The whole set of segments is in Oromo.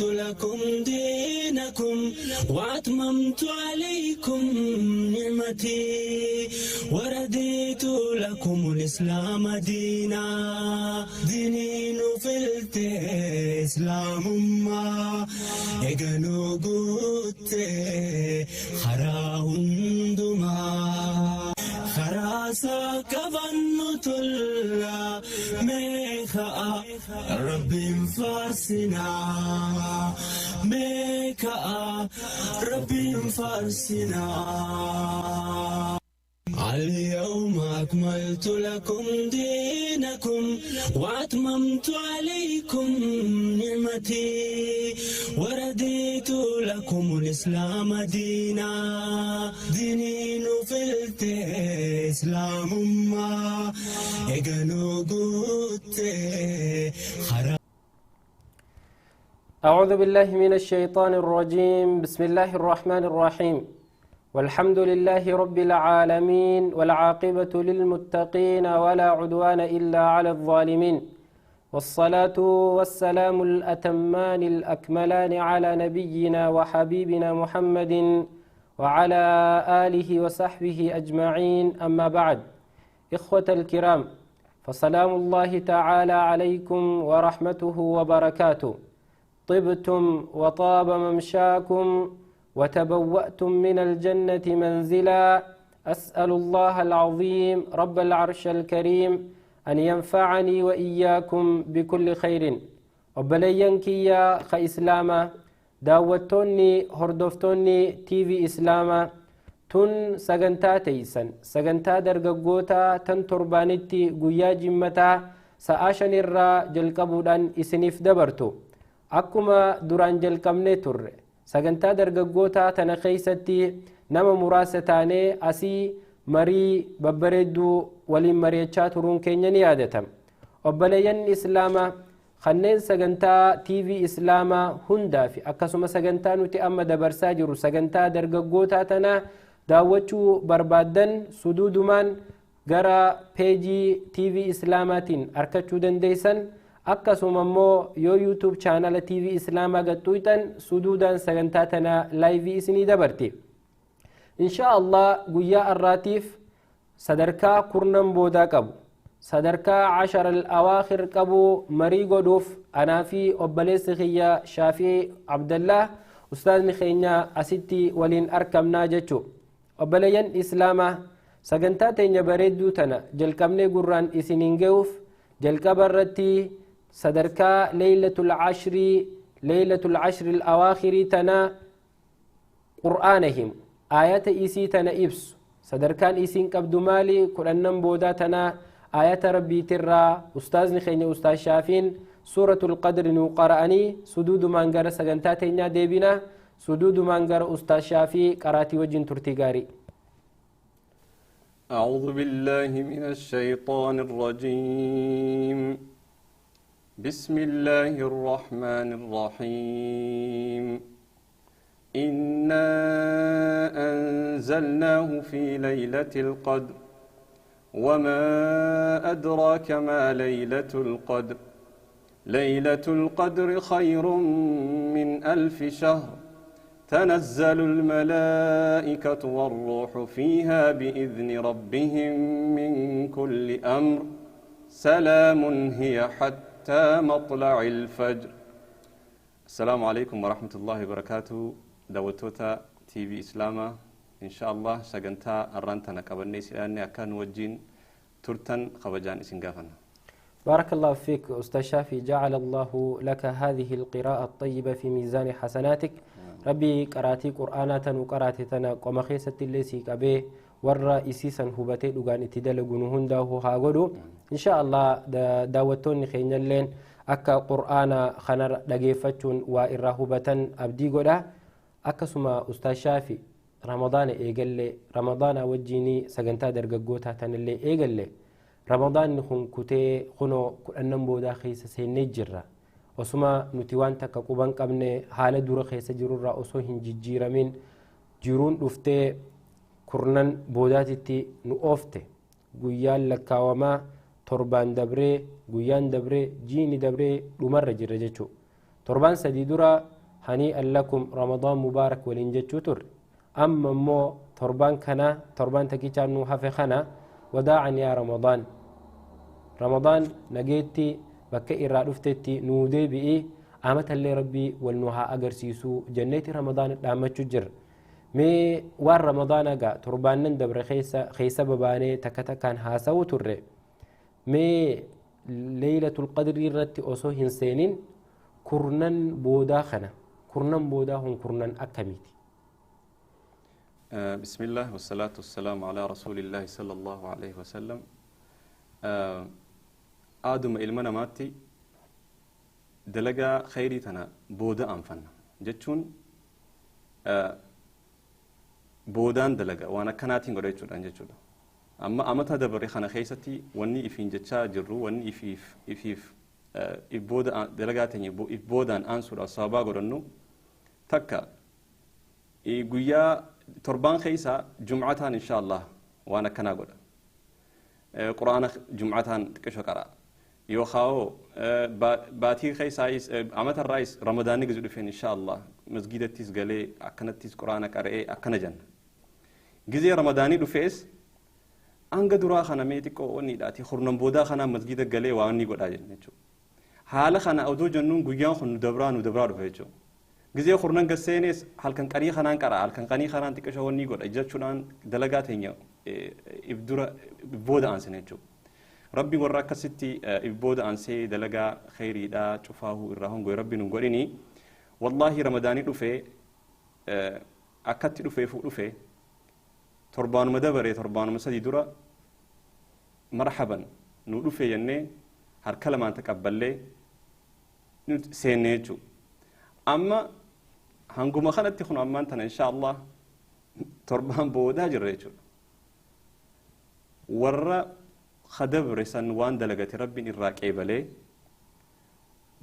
لكم دينكم وأتممت عليكم نعمتي ورديت لكم الإسلام دينا. دينين فلت إسلام ما إجنو قلت خراهندما خراسا كفن ميخا ربي فارسنا ميكا ربي فارسنا. اليوم أكملت لكم دينكم وأتممت عليكم نعمتي ورديت لكم الإسلام دينا. دينين فلت إسلام ما إجنو قلت. أعوذ بالله من الشيطان الرجيم. بسم الله الرحمن الرحيم. والحمد لله رب العالمين والعاقبة للمتقين ولا عدوان إلا على الظالمين، والصلاة والسلام الأتمان الأكملان على نبينا وحبيبنا محمد وعلى آله وصحبه أجمعين. أما بعد، إخوة الكرام، فسلام الله تعالى عليكم ورحمته وبركاته. طبتم وطاب ممشاكم وتبوأتم من الجنة منزلا. أسأل الله العظيم رب العرش الكريم أن ينفعني وإياكم بكل خير. وبلينكيا خإسلاما داوتوني هردفتوني تي في إسلاما تن سجنتا تيسن سجنتا درجوتا تن تربانتي قيا جمتا سأشن الرا جلقبودان إسنف دبرتو أكما دران جلقمني تر sagantaa dargaggoota tana keessatti nama muraasa taanee asii marii babbareedduu waliin mari'achaa turuun keenya ni yaadatama. Obboleeyyan Islaamaa kanneen sagantaa TV Islaamaa hundaa fi akkasuma sagantaa nuti amma dabarsaa jiru sagantaa dargaggoota tana daawwachuu barbaaddan suduudumaan gara peejii TV Islaamaatiin argachuu dandeessan. Akkasuma immoo yoo YouTube chaanala TV Islaamaa gaxxuutan suduudaan sagantaa tana laayivii isinii dabarti. Insha Allah guyyaa har'aatiif sadarkaa kurnan boodaa qabu, sadarkaa 10 al-awaakhir qabu marii godhuuf anaa fi obboleessi kiyya Shaafii Abdallah ustaazni keenya asitti waliin argamnaa jechuu. Obboleeyyan Islaamaa sagantaa teenya bareedduu tana jalqabnee gurraan isiniin ga'uuf jalqaba irratti sadarkaa Laylatul Ashrii Laylatul Ashri al-Awaakhiri tana Qur'aana himu, aayata isii tana ibsu, sadarkaan isiin qabdu maali, kudhannan boodaa tana aayata rabbiitirraa ustaazni keenya Ustaaz Shaafiin suuratul Qadri nuu qara'anii suduudumaan gara sagantaa teenyaa deebina. Suduudumaan gara Ustaaz Shaafii qaraatii wajjin turtii gaarii. أعوذ بالله من الشيطان الرجيم. بسم الله الرحمن الرحيم. إنا أنزلناه في ليلة القدر وما أدراك ما ليلة القدر. ليلة القدر خير من 1000 شهر. تنزل الملائكة والروح فيها بإذن ربهم من كل أمر. سلام هي حتى مطلع الفجر. السلام عليكم ورحمة الله وبركاته. داوتوتا تي في إسلاما إن شاء الله سجنتا أرانتنا كبرني سلاني أكان وجين ترتن خبجان إسنقافنا. بارك الله فيك أستاذ شافي، جعل الله لك هذه القراءة الطيبة في ميزان حسناتك. ربي قراتي قرآنات وقراتي تنا قم خيسة اللي سيك أبي ورا إسيسا هبتي لغان اتدلقون هنده هاغدو. إن شاء الله داوتوني خينا اللين أكا قرآن خنر لقيفتون وإرهبة أبدي قدا. أكا سما أستاذ شافي رمضان إيقل رمضان وجيني سجنتا درققوتا تنلي إيقل رمضان نخون كتي خنو كأنم بودا خيسة سينجرة وسما نتوان تكاكوبان قبني حالة دور خيسة جرورة أسوهن جيجيرة من jiruun dhuftee kurnan boodaatitti nu oofte. Guyyaan lakkaawamaa torbaan dabree, guyyaan dabree, jiini dabree dhumarra jirra jechuudha. Torbaan 3 dura hanii'an lakum Ramadaan mubaarak waliin jechuu turre. Amma immoo torbaan kana torbaan takichaan nu hafe kana wadaa'an yaa Ramadaan. Ramadaan nageetti bakka irraa dhuftetti nuu deebi'i amatallee rabbii wal nu haa agarsiisuu jenneeti Ramadaan dhaammachuu jirra. Mee waan Ramadaana gaa torbaannan dabre keessa babaanee takka takkaan haasa'uu turre. Mee Laylatul Qadrii irratti osoo hin seenin kurnan boodaa kana kurnan boodaa hun kurnan akkamiiti? Bismillah wasalaatu wasalaamu alaa rasuulillahi sallallahu alaihi wasallam. Aaduma ilma namaatti dalagaa khayrii tana booda aanfanna jechuun boodaan dalaga waan akkanaatiin godha jechuudhaan jechuudha. Amma amata dabare kana keessatti wanni ifiin jechaa jirru wanni ifiif if booda dalagaa teenya if boodaan aansuudhaaf sababaa godhannu takka guyyaa torbaan keessa jumcataan insha Allah waan akkanaa godha. Quraana jumcataan xiqqisho qara'a. Yookaan baatii keessaayis amatarraayis ramadaanni gizu dhufeen insha Allah masgiidattis galee akkanattis quraana qara'ee akkana jenna. Gizee ramadaanii dhufees hanga duraa kana mee xiqqoo wanniidhaati kurnan boodaa kanaa masgiida galee waan inni godhaa jenna jechuudha. Haala kana odoo jennuun guyyaan kun nu dabraa dhufa jechuudha. Gizee kurnan gasseenes halkan qanii kanaan qara'a halkan qanii kanaan xiqqisho wanni godha jechuudhaan dalagaa teenya if dura booda aansine jechuudha. Rabbi warra akkasitti if booda aansee dalagaa khayriidhaa cufaahuu irraa hongoo rabbi nu godhini. Wallaahi ramadaanii dhufee akkatti dhufeefuu dhufee torbaanuma dabaree torbaanuma 3 dura marhaban nu dhufee jennee harka lamaan taqabballee nu seenne jechuudha. Amma hanguma kanatti kun ammaan tana insha Allah torbaan boodaa jirra jechuudha. Warra khadabre san waan dalagate rabbiin irraa qeebalee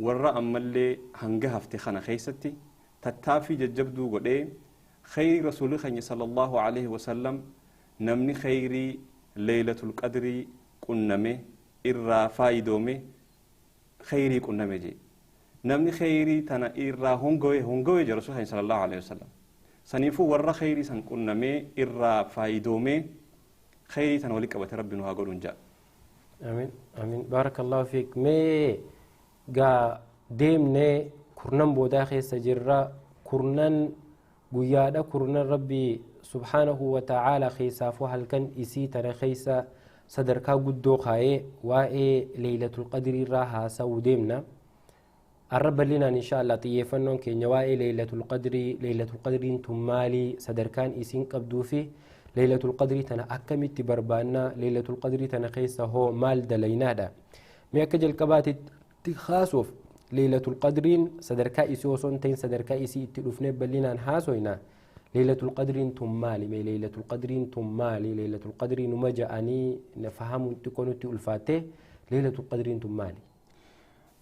warra ammallee hanga hafte kana keessatti tattaaffii jajjabduu godhee khayrii rasuulli keenya sallallahu alaihi wasallam namni khayrii Laylatul Qadrii qunname irraa faayidoome khayrii qunname jee. Namni khayrii tana irraa hongowe jee rasuulli keenya sallallahu alaihi wasallam. Saniifuu warra khayrii san qunnamee irraa faayidoome khayrii tana walii qabate rabbi nu haa godhuun ja'a. Amiin amiin baarakallahu fiik. Mee gaa deemnee kurnan boodaa keessa jirra kurnan guyyaadha kurnan rabbi subhaanahu wa ta'aala keessaafuu halkan isii tana keessa sadarkaa guddoo kaayee waa'ee Laylatul Qadrii irraa haasa'uu deemna. Arra bal'inaan insha Allah xiyyeeffannoon keenya waa'ee Laylatul Qadrii Laylatul Qadriin tun maalii sadarkaan isiin qabduu fi Laylatul Qadrii tana akkamitti barbaannaa Laylatul Qadrii tana keessa hoo maal dalaynaadha. Mee akka jalqabaatitti haasuuf Laylatul Qadriin sadarkaa isii osoo hin ta'in sadarkaa isii itti dhufnee bal'inaan haasoyna. Laylatul Qadriin tun maali? Mee Laylatul Qadriin tun maali? Laylatul Qadrii numa ja'anii fahamuun xiqqoo nutti ulfaattee Laylatul Qadriin tun maali?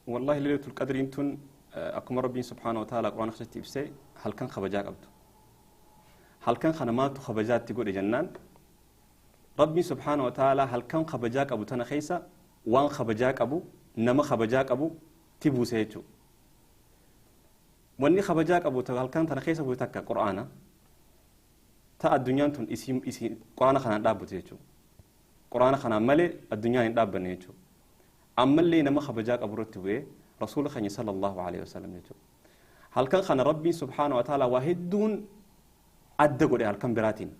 Wallaahi Laylatul Qadriin tun akkuma Rabbiin subhaanahu wa ta'aala quraana keessatti ibsee halkan kabajaa qabdu. Halkan kana maaltu kabajaatti godhe jennaan Rabbiin subhaanahu wa ta'aala halkan kabajaa qabu tana keessa waan kabajaa qabu nama kabajaa qabu ti buuse jechuudha. Wanni kabajaa qabu halkan tana keessa buute takka quraana ta addunyaan tun isii quraana kanaan dhaabbatu jechuudha. Quraana kanaan malee addunyaan hin dhaabbanne jechuudha. Ammallee nama kabajaa qabu irratti bu'ee rasuula keenya sallallahu alaihi wasallam jechuudha. Halkan kana Rabbiin subhaanahu wa ta'aala waa hedduun adda godhe halkan biraatiin.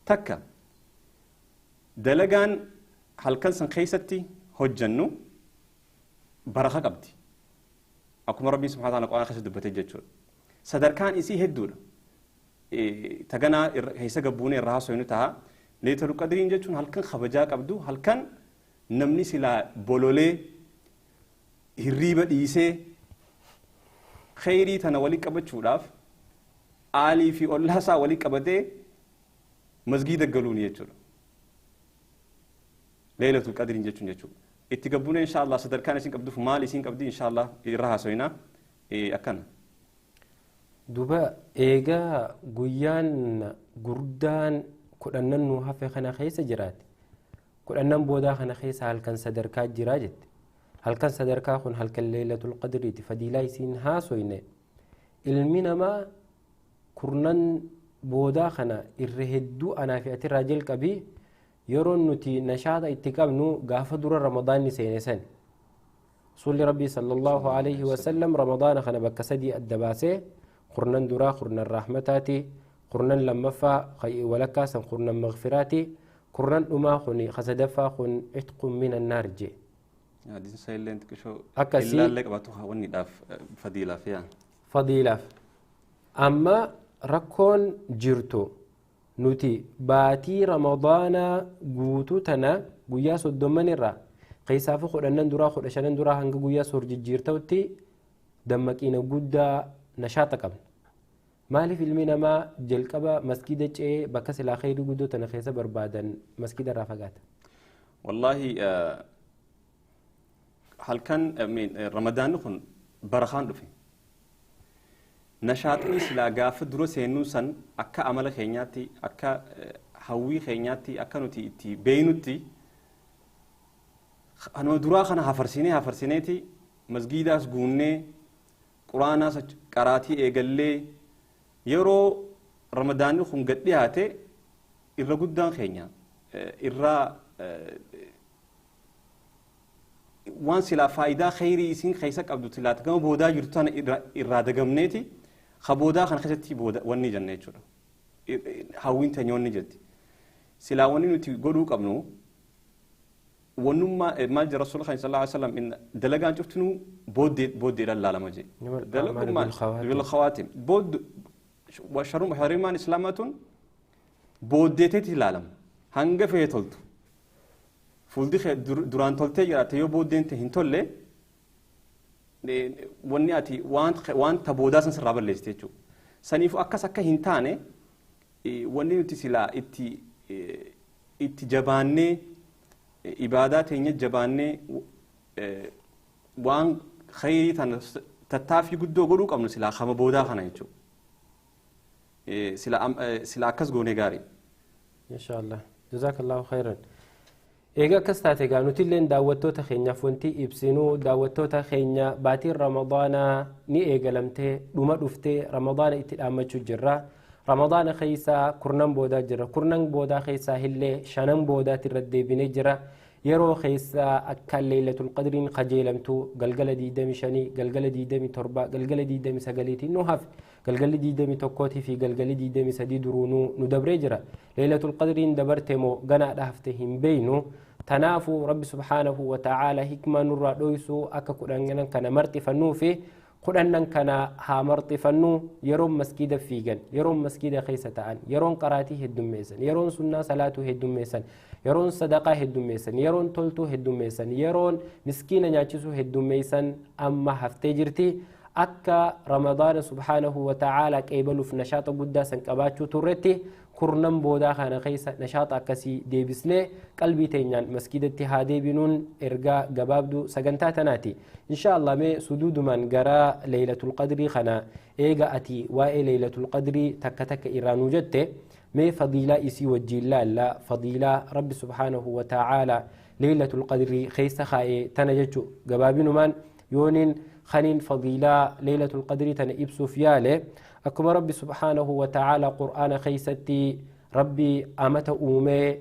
Takka dalagaan halkan san keessatti hojjannu baraka qabdi. Akkuma Rabbiin subhaanahu wa ta'aala quraana keessatti dubbatee jechuudha. Sadarkaan isii hedduudha. Taganaa keessa gabbuunee irraa haasofnu ta'a. Laylatul Qadriin jechuun halkan kabajaa qabdu halkan namni silaa bololee hirriiba dhiisee khayrii tana walii qabachuudhaaf aalii fi ollaa isaa walii qabatee masgiida galuun jechuudha. Laylatul Qadriin jechuun jechuudha. Itti gabbuunee insha Allah sadarkaan isin qabduuf maal isin qabdi insha Allah irraa haasofna akkana. Duba eegaa guyyaan gurdaan kudhannan nu hafe kana keessa jiraate kudhannan boodaa kana keessa halkan sadarkaa jiraa jette. Halkan sadarkaa kun halkan Leelatul Qadriiti. Fadiilaa isiin haasoyne. Ilmi namaa kurnan boodaa kana irra hedduu anaa fi atirraa jalqabii yeroo nuti nashaata itti qabnu gaafa dura Ramadaanni seene san. Rasuulli Rabbii sallallahu alaihi wasallam Ramadaana kana bakka sadii adda baasee kurnan duraa kurnan rahmataati, kurnan lammaffaa walakkaa san kurnan magfiraati, kurnan dhumaa kun sadaffaa kun itqun min annaar jee. Hadiisni isaa illee xiqqishoo Akkasii illaallee qabaatu wanniidhaaf fadiilaaf yaa. Fadiilaaf. Amma rakkoon jirtu nuti baatii Ramadaanaa guutuu tana guyyaa 30 irraa keessaafu 10 duraa 15 duraa hanga guyyaa soor jijjiirta'utti dammaqiina guddaa nashaata qabna. Maaliif ilmi namaa jalqaba masgiida ce'ee bakka silaa khayrii guddoo tana keessa barbaadan masgiida irraa fagaata? Wallaahi halkan Ramadaanni kun barakaan dhufe. Nashaaxni silaa gaafa dura seenuu san akka amala keenyaatti akka hawwii keenyaatti akka nuti itti beeynutti kanuma duraa kana hafarsinee hafarsineeti masgiidaas guunnee quraanaas qaraatii eegallee yeroo Ramadaanni kun gad dhiyaate irra guddaan keenya irraa waan silaa faayidaa khayrii isin keessa qabdu silaa gama boodaa jirtu tana irraa dagamneeti ka boodaa kana keessatti booda wanni jenna jechuudha. Hawwiin teenya wanni jetti. Silaa wanni nuti godhuu qabnu wannummaa maal jedha Rasuulli keenya sallallahu alaihi wasallam dalagaan cuftinuu booddeedhaan laalama jee. Dalagummaan bil khawaatim bood shariimaan islaamaa tun booddeeteeti ilaalama hanga fee toltu. Fuuldi duraan toltee jiraatte yoo booddeen hin tolle wanni ati waan ta boodaa san sirraa balleessite jechuudha. Saniifuu akkas akka hin taane wanni nuti silaa itti jabaannee ibaadaa teenya jabaannee waan khayrii tana tattaaffii guddoo godhuu qabnu silaa kama boodaa kana jechuudha. Sila akkas goonee gaarii. Inshaallah. Jazakallahu khayran. Egaa akkas taate egaa nuti illeen daawwattoota keenyaaf wanti ibsinuu daawwattoota keenya baatiin Ramadaanaa ni eegalamtee dhuma dhuftee Ramadaana itti dhaammachuu jirra. Ramadaana keessaa kurnan boodaa jira. Kurnan boodaa keessaa illee shanan boodaatti irra deebinee jira. Yeroo keessaa akka Leelatul Qadriin qajeelamtu galgala 25, galgala 27, galgala 29 nu hafe. Galgalli 21 fi galgalli 23 duruunuu nu dabree jira. Leelatul Qadriin dabarte moo ganaadha hafte hin beeynu. Tanaafuu Rabbi subhaanahu wa ta'aala hikmaa nurraa dhoysuu akka kudhannan kana marxifannuu fi kudhannan kana haa marxifannuu. Yeroon masgiida fiigan, yeroon masgiida keessa ta'an, yeroon qaraatii heddummeessan, yeroon sunnaa salaatuu heddummeessan, yeroon sadaqaa heddummeessan, yeroon toltuu heddummeessan, yeroon miskiina nyaachisuu heddummeessan amma haftee jirti. Akka Ramadaana subhaanahu wa ta'aala qeebaluuf nashaata guddaa san qabaachuu turretti kurnan boodaa kana keessa nashaata akkasii deebisnee qalbii teenyaan masgiidatti haa deebinuun ergaa gabaabduu sagantaa tanaati. Insha Allah mee suduudumaan gara Leelatul Qadrii kana eega ati waa'ee Leelatul Qadrii takka takka irraa nuu jette mee fadiilaa isii wajjiin laalla. Fadiilaa Rabbi subhaanahu wa ta'aala Leelatul Qadrii keessa kaa'ee tana jechuu gabaabinumaan yooniin خنين فضيلة ليلة القدر تنئبس فياله. أكما ربي سبحانه وتعالى قرآن خيستي ربي أمت أومي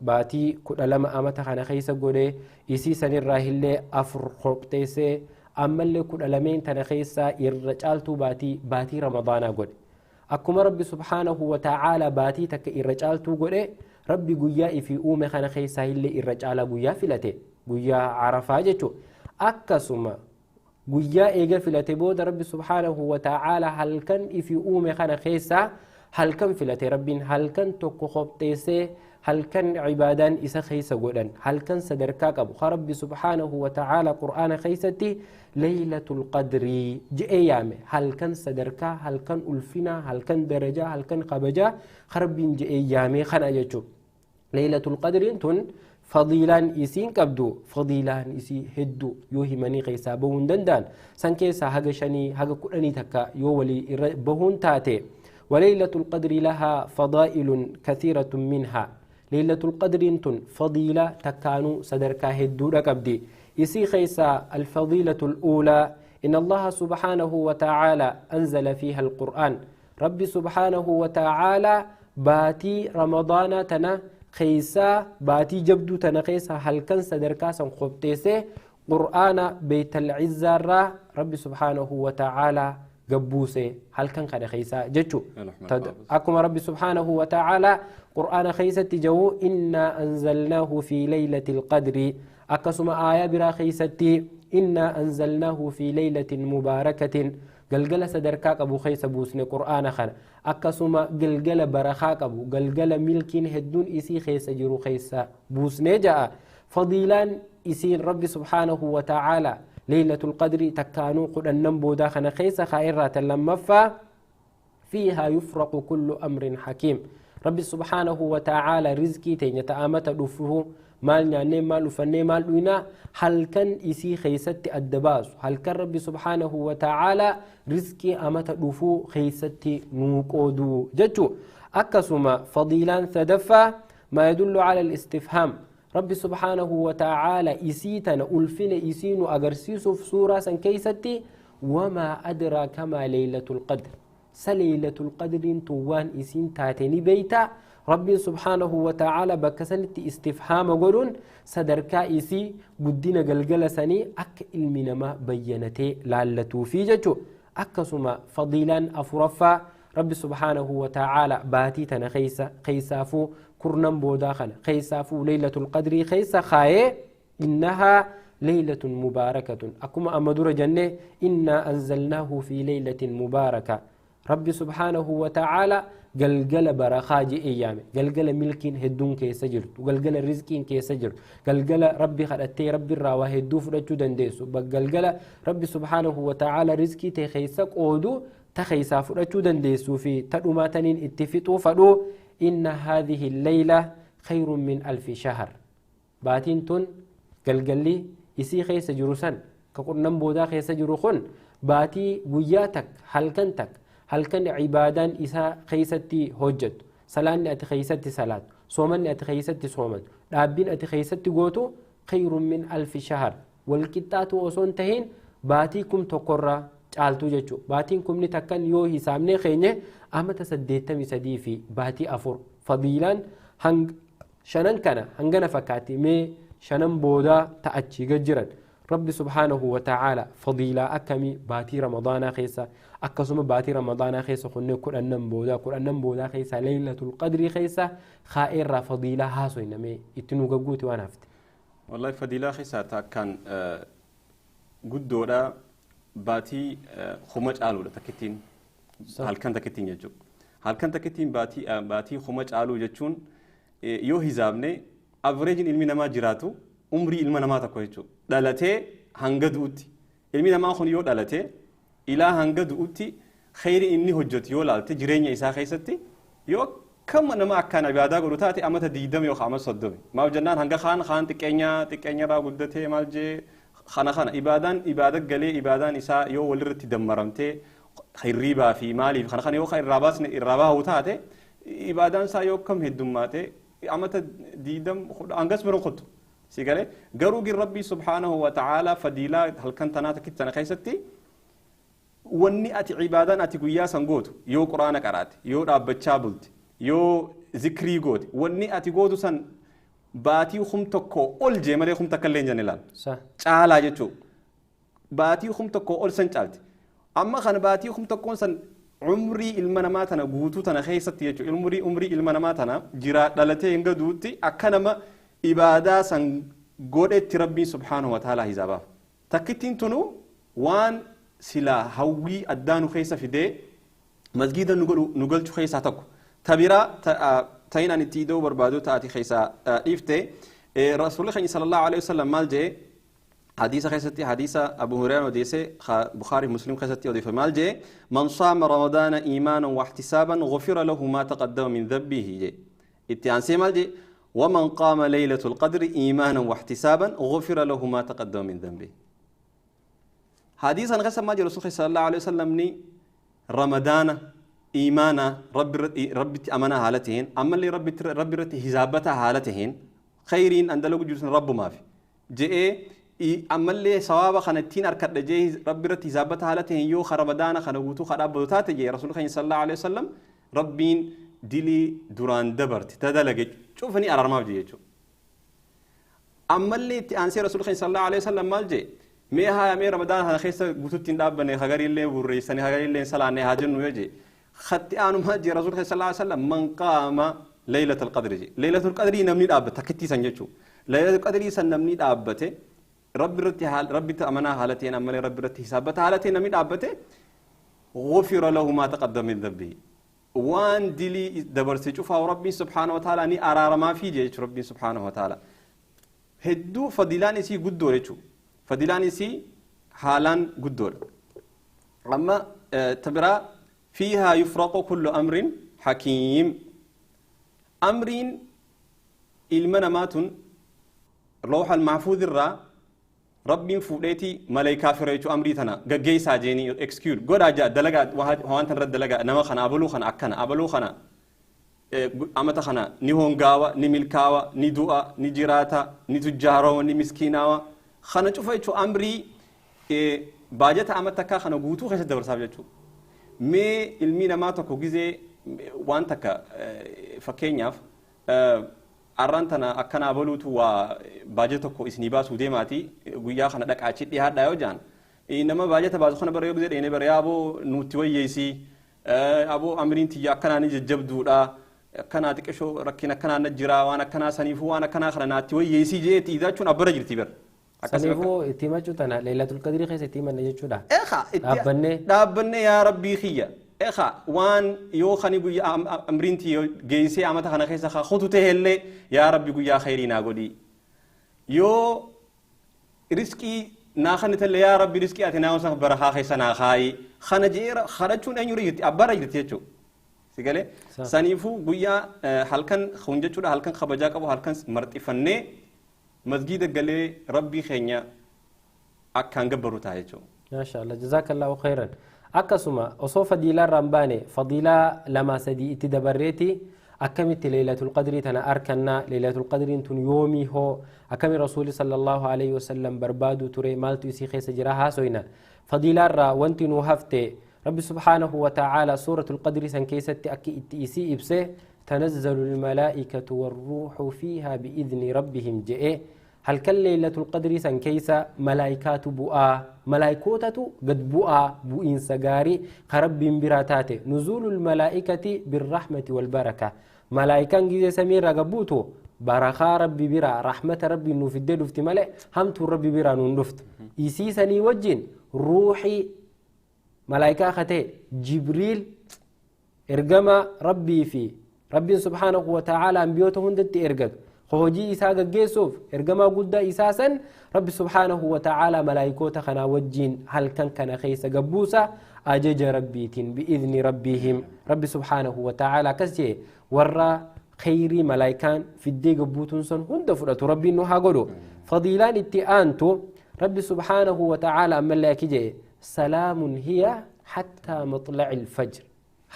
باتي كل لما أمت خنا خيس قولي إسي سن الراهل أفر خبتيسي أما اللي كل لمين تنخيسا إرجالتو باتي باتي رمضان قولي. أكما ربي سبحانه وتعالى باتي تك إرجالتو قولي ربي قيا في أومي خنا خيسا اللي إرجال قيا فلتي قيا عرفا جتو. أكسما guyyaa eega filate booda Rabbi subhaanahu wa ta'aala halkan ifi uume kana keessa halkan filate Rabbiin halkan tokko qopheessee halkan cibaadaan isa keessa godhan halkan sadarkaa qabu ka Rabbi subhaanahu wa ta'aala qur'aana keessatti Leeylatul Qadrii je'ee yaame halkan sadarkaa halkan ulfinaa halkan darajaa halkan kabajaa ka Rabbiin je'ee yaame kana jechuudha. Leeylatul Qadriin tun fadiilaan isiin qabdu fadiilaan isii hedduu yoo himanii keessaa bahuu hin danda'an san keessaa haga 5 haga 10 takka yoo walii irra bahuun taate. وليلة القدر لها فضائل كثيرة منها. ليلة القدر تن فضيلة تكانو صدركا هدو رقبدي. Isii keessa alfadiilatu الأولى إن الله سبحانه وتعالى أنزل فيها القرآن. ربي سبحانه وتعالى باتي رمضان تنا خيسا باتي جبدو تنا خيسا هل كان سدركاسا خبتيسي قرآن بيت العزة را ربي سبحانه وتعالى قبوسي هل كان خد خيسا جتشو أكما ربي سبحانه وتعالى قرآن خيسة جو إنا أنزلناه في ليلة القدر. أكسما آية برا خيستي إنا أنزلناه في ليلة مباركة. قلقل سدركاك أبو خيس بوسن قرآن خان. أكسما قلقل برخاك أبو قلقل ملكين هدون إسي خيس جرو خيس بوسن جاء فضيلان إسين ربي سبحانه وتعالى ليلة القدر تكانو قد النمبو داخل خيس خائرة لما فيها يفرق كل أمر حكيم. ربي سبحانه وتعالى رزقي تين تأمت دفه مال نعني مال فني مال وينا هل كان إسي خيست الدباس هل كان ربي سبحانه وتعالى رزقي أمت دفو خيست نوكودو جتو. أكسما فضيلان ثدفة ما يدل على الاستفهام. ربي سبحانه وتعالى إسيتنا ألفين إسين أغرسيس في سورة سنكيستي وما أدراك ما ليلة القدر. سليلة القدر توان إسين تاتني بيتا. ربي سبحانه وتعالى بكسنت استفهام قولون صدركا إسي قدنا قلقل سني أك علمنا ما بينتي لالتو في جتو. أكسما فضيلا أفرفا ربي سبحانه وتعالى باتي تنخيسا خيسافو كرنم بوداخنا خيسافو ليلة القدر خيسا خاي إنها ليلة مباركة. أكما أمدور جنة إنا أنزلناه في ليلة مباركة. ربي سبحانه وتعالى قلقل برخاج أيامي قلقل ملكين هدون كي سجرت وقلقل رزقين كي سجرت قلقل ربي خلتي ربي الراوه هدو فرجو دنديسو بقلقل ربي سبحانه وتعالى رزقي تخيسك أودو تخيسا فرجو دنديسو في تدوماتنين اتفتو فدو إن هذه الليلة خير من 1000 شهر. باتين تون قلقلي إسي خيس جروسان كقرنم بودا خيس جروخون باتي قياتك هلكنتك هل كان عبادان إسا خيستي هجت سلان أتي خيستي سلات صومن أتي خيستي صومن رابين أتي خيستي قوتو خير من 1000 شهر. والكتات وصون تهين باتيكم تقرى caaltuu jechuudha. Baatiin kumni takkan yoo hisaabnee keenye amata 83 fi baatii 4 fadiilaan shanan kana hangana fakkaatti mee shanan boodaa ta'achii gad jiran. Rabbi subhaanahu wa ta'aala fadiilaa akkamii baatii Ramadaanaa keessa akkasuma baatii Ramadaanaa keessa kunneen 10 boodaa 10 boodaa keessa Laylatul Qadrii keessa kaa'eerraa fadiilaa haasoynamee itti nu gagguuti waan hafte. Wallahi fadiilaa keessaa takkaan guddoodha. Baatii kuma caaluudha takkittiin halkan takkittiin jechuudha. Halkan takkittiin baatii kuma caaluu jechuun yoo hisaabne averejin ilmi namaa jiraatu umrii ilma namaa tokko jechuudha. Dhalatee hanga du'utti ilmi namaa kun yoo dhalatee ilaa hanga du'utti kheyri inni hojjetu yoo laalte jireenya isaa keessatti yoo kam nama akkaan ibaadaa godhu taate amata 20 yookaan amata 30 maaf jennaan hanga kaan xiqqeenyarraa guddatee maal jee خنا خنا إبادان إبادة قلي إبادان إسا يو ولرت دمرمتي خيريبا في مالي خنا خنا يو خير راباسن الرابا هو تاته إبادان سا يو كم هدماته عمت ديدم أنقص مرو خط سيقالي قروق ربي سبحانه وتعالى فديلا هل كنت أنا تكت أنا خيستي وني أتي عبادان أتي قياسا قوت يو قرآن قرأت يو راب تشابلت يو ذكري قوت وني أتي قوت سن baatii kum tokko ol jee malee kum takka illee hin jenne laal. Caalaa jechuudha. Baatii kum tokko ol san caalti. Amma kana baatii kum tokkoon san umrii ilma namaa tana guutuu tana keessatti jechuudha. Umrii ilma namaa tana jiraa dhalatee hanga duutti akka nama ibaadaa san godhetti rabbiin subhaanahu wa ta'aalaa hisaabaaf. Takkittiin tunu waan silaa hawwii addaa nu keessa fidee masgiida nu galchu keessaa tokko. Tabiraa تين أن تيدو بربادو تأتي خيسا إفته رسول الله صلى الله عليه وسلم مال جي حديث خيستي حديث أبو هريرة وديسة بخاري مسلم خيستي وديفة مال جي من صام رمضان إيمانا واحتسابا غفر له ما تقدم من ذنبه جي اتيان مال جي ومن قام ليلة القدر إيمانا واحتسابا غفر له ما تقدم من ذنبه حديثا خيسا مال جي رسول الله صلى الله عليه وسلم ني رمضان إيمانا ربي أمانة حالتهن أما اللي ربي رتي حسابتها حالتهن خيرين أندلو جوسن رب ما في جاء Ammallee sawaaba kana ittiin arkadha jee rabbi irratti hisaabbata haala ta'een yoo ramadaana kana guutuu ka dhaabbatu taate jee rasuulli keenya sallallahu alaihi wasallam rabbiin dilii duraan dabarte ta dalage cufanii araaramaaf jee jechuudha. Ammallee itti aansee rasuulli keenya sallallahu alaihi wasallam maal jee mee haa mee ramadaana kana keessa guutuutti hin dhaabbanne hagariillee burreessanii hagariillee salaanne haa jennu yoo jee khatti aanu maal jee rasuulli keenya sallallahu alaihi wasallam man qaama laylatul qadri jee laylatul qadrii namni dhaabbate takkittii san jechuudha. Laylatul qadrii san namni dhaabbate رب رتي حال ربي تأمنا حالتين أمني رب رتي حسابته حالتين نمي دابته غفر له ما تقدم من ذنبه وان دلي دبر سيشوفها ربي سبحانه وتعالى ني أرار ما في جيش ربي سبحانه وتعالى هدو فضيلان سي قدور يشو فضيلان سي حالان قدور أما تبرا فيها يفرق كل أمر حكيم أمرين المنامات لوح المحفوظ الرا ربي فوديتي ملائكة فريتو أمري تنا جيسا جيني إكسكيوت جودا جا دلجا وهان تنرد دلجا نما خنا أبلو خنا أكنا أبلو خنا أمتا خنا نيهون جاوا نملكاوا ندوا نجراتا نتجاروا نمسكيناوا خنا شوفيتو أمري باجت أمتا كا خنا قوتو خش دبر سابجتو مي المينا ما تكو جزء وان تكا فكينياف arrantana akkana abaluutu waa baajata tokko isinii baasuu deemaati guyyaa kana dhaqaachi dhiyaadhaa yoo jaan nama baajata baasu kana bara yoo jedhee bara yaaboo nuti wayyeessi aboo amriin tiyya akkanaa ni jajjabduudha akkanaa xiqqishoo rakkina akkanaa na jira waan akkanaa saniifuu waan akkanaa kana naatti wayyeessi jeeti jechuun abbara jirti bara. Saniifuu itti himachuu tana Laylatul Qadrii keessa itti himanne jechuudha. Dhaabbannee. Dhaabbannee yaa rabbii kiyya. Exa waan yoo khani guyyaa amriinti geessee amata kana keessa ka khutu tahellee yaa rabbi guyyaa khayrii naa godhi yoo riskii naa khanitellee yaa rabbi riskii ati naa wasan barakaa keessa naa kaayi khana jeera kharachuun eenyu jirti abbara jirti jechuu si galee saniifuu guyyaa halkan kun jechuudha halkan kabajaa qabu halkan marxifannee masgiida galee rabbii keenya akkaan gabbaru ta'a jechuu. Maasha Allah jazaakallahu khayran. Akkasuma osoo fadiilaa irraa hin baane fadiilaa lama sadii itti dabarreeti akkamitti Laylatul Qadrii tana arkannaa Laylatul Qadriin tun yoomii hoo akkami Rasuulli sallallahu alaihi wasallam barbaadu ture maaltu isii keessa jira haasoyna fadiilaa irraa wanti nuu hafte Rabbi subhaanahu wa ta'aala suuratul Qadrii san keessatti akki itti isii ibse tanazzalu almalaa'ikatu warruuxu fiihaa bi'idni rabbihim je'e halkan Laylatul Qadrii san keessa malaayikaatu bu'aa malaayikootatu gad bu'aa bu'iinsa gaarii ka rabbiin biraa taate nuzuulul malaa'ikati birrahmati walbaraka malaayikaan gizee samiirraa gabbuutu barakaa rabbi biraa rahmata rabbii nuuf iddee dhufti malee hamtuun rabbi biraa nuun dhuftu isii sanii wajjin ruuxii malaayikaa katee Jibriil ergama rabbii fi rabbiin subhaanahu wa ta'aala ambiyoota hundatti ergatu hojii isaa gaggeessuuf ergamaa guddaa isaa san rabbi subhaanahu wa ta'aala malaayikoota kanaa wajjiin halkan kana keessa gabbuusa ajaja rabbiitiin bi'idni rabbihim rabbi subhaanahu wa ta'aala akkas jee warra khayrii malaayikaan fiddee gabbuutuun san hunda fudhatu rabbiin nu haa godhu fadiilaan itti aantu rabbi subhaanahu wa ta'aala ammallee akki jee salaamun hiya hattaa maxlaci ilfajr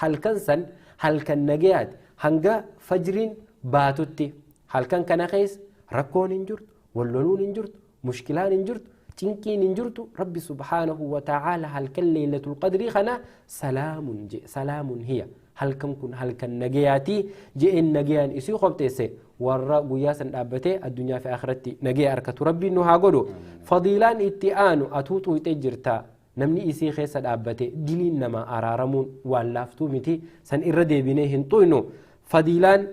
halkan san halkan nagayaati hanga fajriin baatutti halkan kana keessa rakkoon hin jirtu walloluun hin jirtu mushkilaan hin jirtu cinqiin hin jirtu rabbi subhaanahu wa ta'aala halkan Laylatul Qadrii kana salaamun je salaamun hiya halkan kun halkan nagayaatii je'een nagayaan isii qopheesse warra guyyaa san dhaabbatee addunyaa fi akhiratti nagaya arkatu rabbiin nu haa godhu fadiilaan itti aanu atuu xuuxee jirta namni isii keessa dhaabbate diliin nama araaramuun waan laaftuu miti san irra deebinee hin xuynu fadiilaan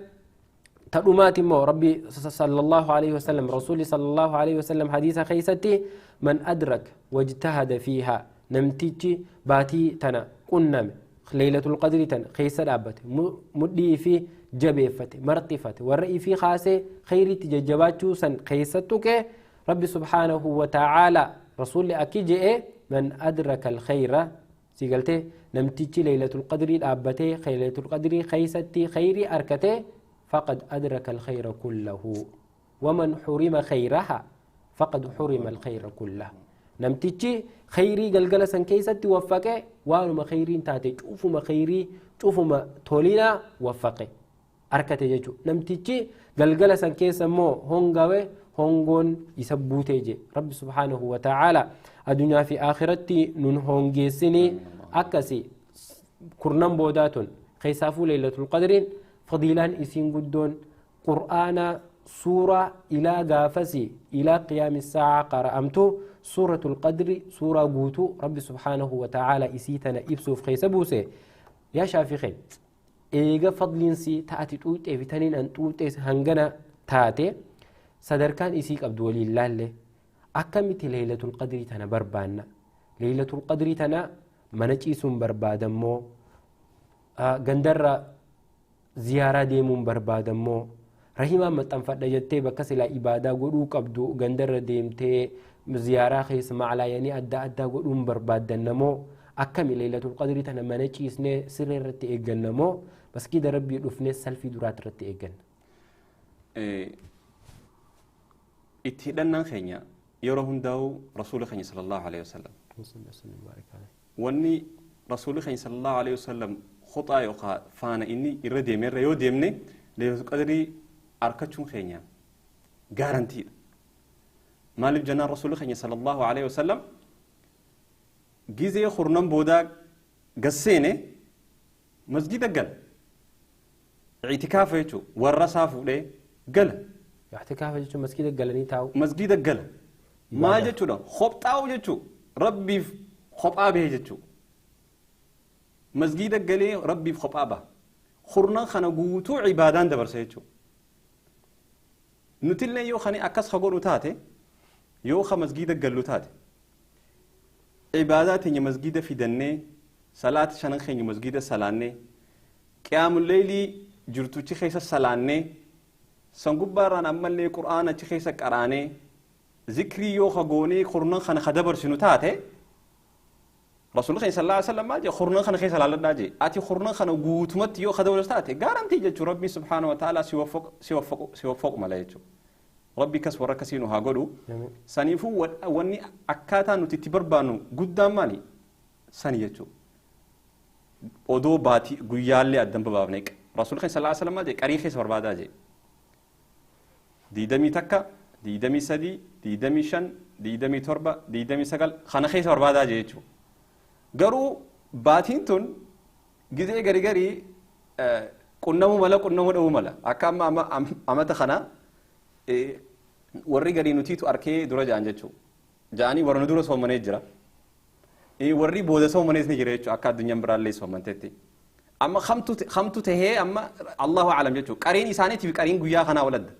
تدومات مو ربي صلى الله عليه وسلم رسولي صلى الله عليه وسلم حديث خيستي من أدرك واجتهد فيها نمتيجي باتي تنا قنم ليلة القدر تن خيسة دابت مدي في جبيفت مرطفت والرأي في خاسة خيري تججباتشو سن خيستك ربي سبحانه وتعالى رسول أكيد من أدرك الخير سيقلتي نمتيجي ليلة القدر دابتي ليلة القدر خيستي خيري أركتي فقد أدرك الخير كله ومن حرم خيرها فقد حرم الخير كله نمتيجي خيري قلقلة سنكيستي وفقه وانما خيرين تاتي شوفوا ما خيري شوفوا ما تولينا وفقه أركتي جيجو نمتيجي قلقلة سنكيسة مو هونغاوي Hongoon isa buutee je Rabbi subhaanahu wa ta'aala addunyaa fi akhiratti nun hongeessinii. Akkasi kurnan boodaa tun keessaafuu Laylatul Qadriin fadiilaan isiin guddoon qur'aana suuraa ilaa gaafasi ilaa qiyaami saa'a qara'amtu suuratul Qadri suuraa guutuu Rabbi subhaanahu wa ta'aala isii tana ibsuuf keessa buuse. Yaa shaafiqee, eega fadliinsi ta'ati xuuxee fi taniin an xuuxee hangana taate sadarkaan isii qabdu waliin laalle, akkamitti Laylatul Qadrii tana barbaanna? Laylatul Qadrii tana mana ciisuun barbaadammoo, gandarra ziyaaraa deemuun barbaadammoo, rahimaan maxxanfadha jettee bakka silaa ibaadaa godhuu qabdu gandarra deemtee ziyaaraa keessa maclaayanii adda addaa godhuun barbaaddannamoo, akkami Laylatul Qadrii tana mana ciisnee siree irratti eeggannamoo masgiida Rabbii dhufnee salfii duraati irratti eegganna? Itti hidhannaan keenya yeroo hundaa'u rasuula keenya sallallahu alaihi wasallam. Wanni rasuulli keenya sallallahu alaihi wasallam khuxaa yookaan faana inni irra deemerra yoo deemne Laylatul Qadrii argachuun keenya gaarantiidha. Maaliif jennaan rasuulli keenya sallallahu alaihi wasallam gizee kurnan boodaa gasseene masgida gala. Itikaafa jechuun warra isaa fuudhee gala. Itikaafa jechuun masgida galanii taa'u. Masgida gala. Maal jechuudha? Kophaa'u jechuudha. Rabbiif kophaa bahe jechuudha. Masgida galee Rabbiif kophaa baha. Kurnan kana guutuu ibaadaan dabarsa jechuudha. Nutillee yoo kan akkas ka godhu taate, yoo ka masgida gallu taate, ibaadaa teenya masgida fidannee, salaata shanan keenya masgida salaannee, qiyaamul leeylii jirtuchi keessa salaannee, san gubbaarraan ammallee qur'aana achi keessa qaraanee, zikrii yoo ka goonee kurnan kana ka dabarsinu taate, rasuulli keenya sallallahu alaihi wasallam maal jedhe? Kurnan kana keessa laalladhaa jedhe. Ati kurnan kana guutumatti yoo ka dabarsu taate gaarantii jechuun Rabbiin subhaanahu wa ta'ala si waffaqu mala jechuudha. Rabbi kas warra akkasii nu haa godhu. Saniifuu wanni akkaataa nuti itti barbaannu guddaan maali? Sani jechuudha. Odoo baatii guyyaallee addan babaafne rasuulli keenya sallallahu alaihi wasallam maal jedhe? Qarii keessa barbaadaa jedhe. 21, 23, 25, 27, 29 kana keessa barbaadaa jedhe jechuudha. Garuu baatiin tun gizee gari garii qunnamuu mala, qunnamuu dhabuu mala. Akka amma amata kana warri garii nutiitu arkee dura ja'an jechuudha. Ja'anii warra nu dura soomanee jira. Warri booda soomanees ni jira jechuudha akka addunyaan biraallee soomantetti. Amma kamtu tahee amma Allahu alam jechuudha. Qariin isaaniitiif qariin guyyaa kanaa waladda.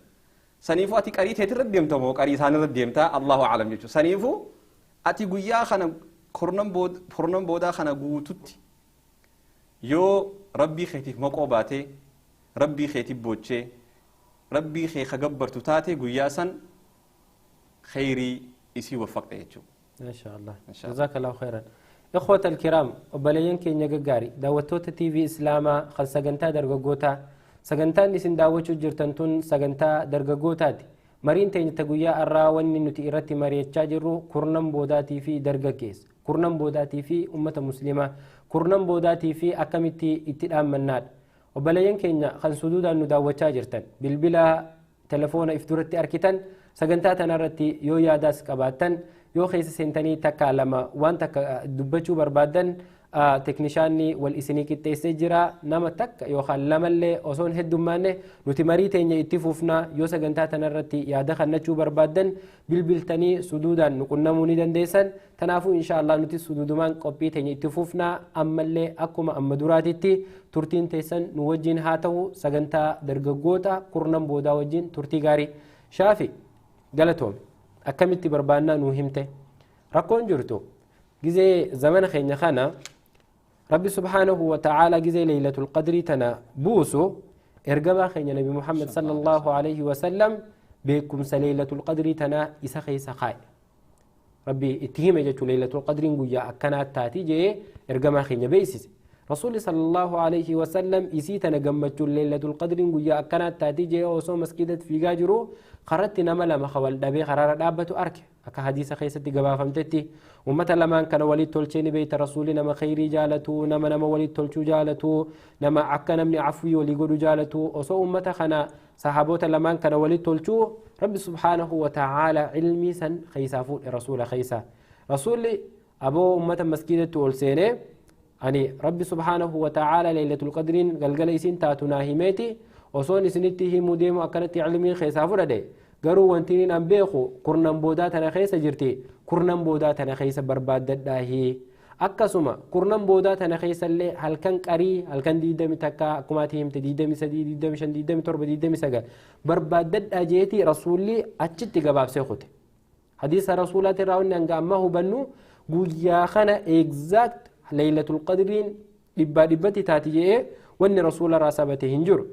Saniifuu ati qarii teetirra deemta moo qarii isaanirra deemtaa Allahu alam jechuudha. Saniifuu ati guyyaa kana kurnan boodaa kana guututti yoo Rabbii keetiif maqoo baatee, Rabbii keetiif boochee, Rabbii kee ka gabbartu taate guyyaa san khayrii isii waffaqxe jechuudha. ما شاء الله. جزاك الله خيرا. إخوة الكرام، وبلين كي نجاري داوتوتا تي في إسلاما خل سجنتا درجوتا سجنتا نسين داوتشو جرتنتون سجنتا درجوتا دي مرين تين تجويا الراون نتي إرتي مريت شاجرو كرنم بوداتي في درجة كيس كرنم بوداتي في أمة مسلمة كرنم بوداتي في أكمتي اتدام مناد. وبلين كي خل سدودا نداوتشا جرتن بالبلا تلفون إفترتي أركتن سجنتا تنرتي يو ياداس كباتن yoo keessa seentanii takka lama waan takka dubbachuu barbaadan teknishaanni wal isinii qixxeessee jira. Nama takka yookaan lamallee osoo hin heddummaanne nuti marii teenya itti fufnaa. Yoo sagantaa tanarratti yaada kennachuu barbaadan bilbiltanii suduudaan nu qunnamuu ni dandeessan. Kanaafuu insha Allah nuti suduudumaan qophii teenya itti fufnaa. Ammallee akkuma amma duraatitti turtiin teessan nu wajjin haa ta'u. Sagantaa dargaggoota kurnan boodaa wajjin turtii gaarii. Shaafi, galatoome. Akkamitti barbaannaa nuu himte. Rakkoon jirtu gizee zamana keenya kana Rabbi subhaanahu wa ta'aala gizee Laylatul Qadrii tana buusu ergamaa keenya Nabi Muhammad sallallahu alaihi wasallam beekumsa Laylatul Qadrii tana isa keessa kaa'e. Rabbi itti hime jechuu Laylatul Qadriin guyyaa akkanaa taati jee ergamaa keenya beeksise. Rasuulli sallallahu alaihi wasallam isii tana gammachuun Laylatul Qadriin guyyaa akkanaa taatee jee osoo maskiidatti fiigaa jiru karatti nama lama wal dhabee karaarra dhaabbatu arke. Akka hadiisa keessatti gabaafamtetti ummata lamaan kana walitti tolchee ni beeyta. Rasuulli nama khayrii jaalatu, nama walitti tolchuu jaalatu, nama akka namni afwii walii godhu jaalatu. Osoo ummata kana sahaboota lamaan kana walitti tolchuu Rabbi subhaanahu wa ta'aala ilmii san keeysaa fuudhe rasuula keeysaa. Rasuulli aboo ummata maskiidatti ol seenee ani Rabbi subhaanahu wa ta'aala Laylatul Qadriin galgala isiin taatu naa himeeti osoon isinitti himuu deemu akkanatti ilmii keessaa fudhadhe, garuu wanti inni an beeku kurnan boodaa tana keessa jirti, kurnan boodaa tana keessa barbaaddadhaahi. Akkasuma kurnan boodaa tana keessa illee halkan qarii halkan 21 akkuma ati himte 23, 25, 27, 29 barbaaddadhaa jeeti rasuulli achitti gabaabsee kute. Hadiisa rasuulaati irraa wanni hanga ammaa hubannu guyyaa kana exact Laylatul Qadriin dhibbaa dhibbatti taati jedhee wanni rasuula irraa sabate hin jiru.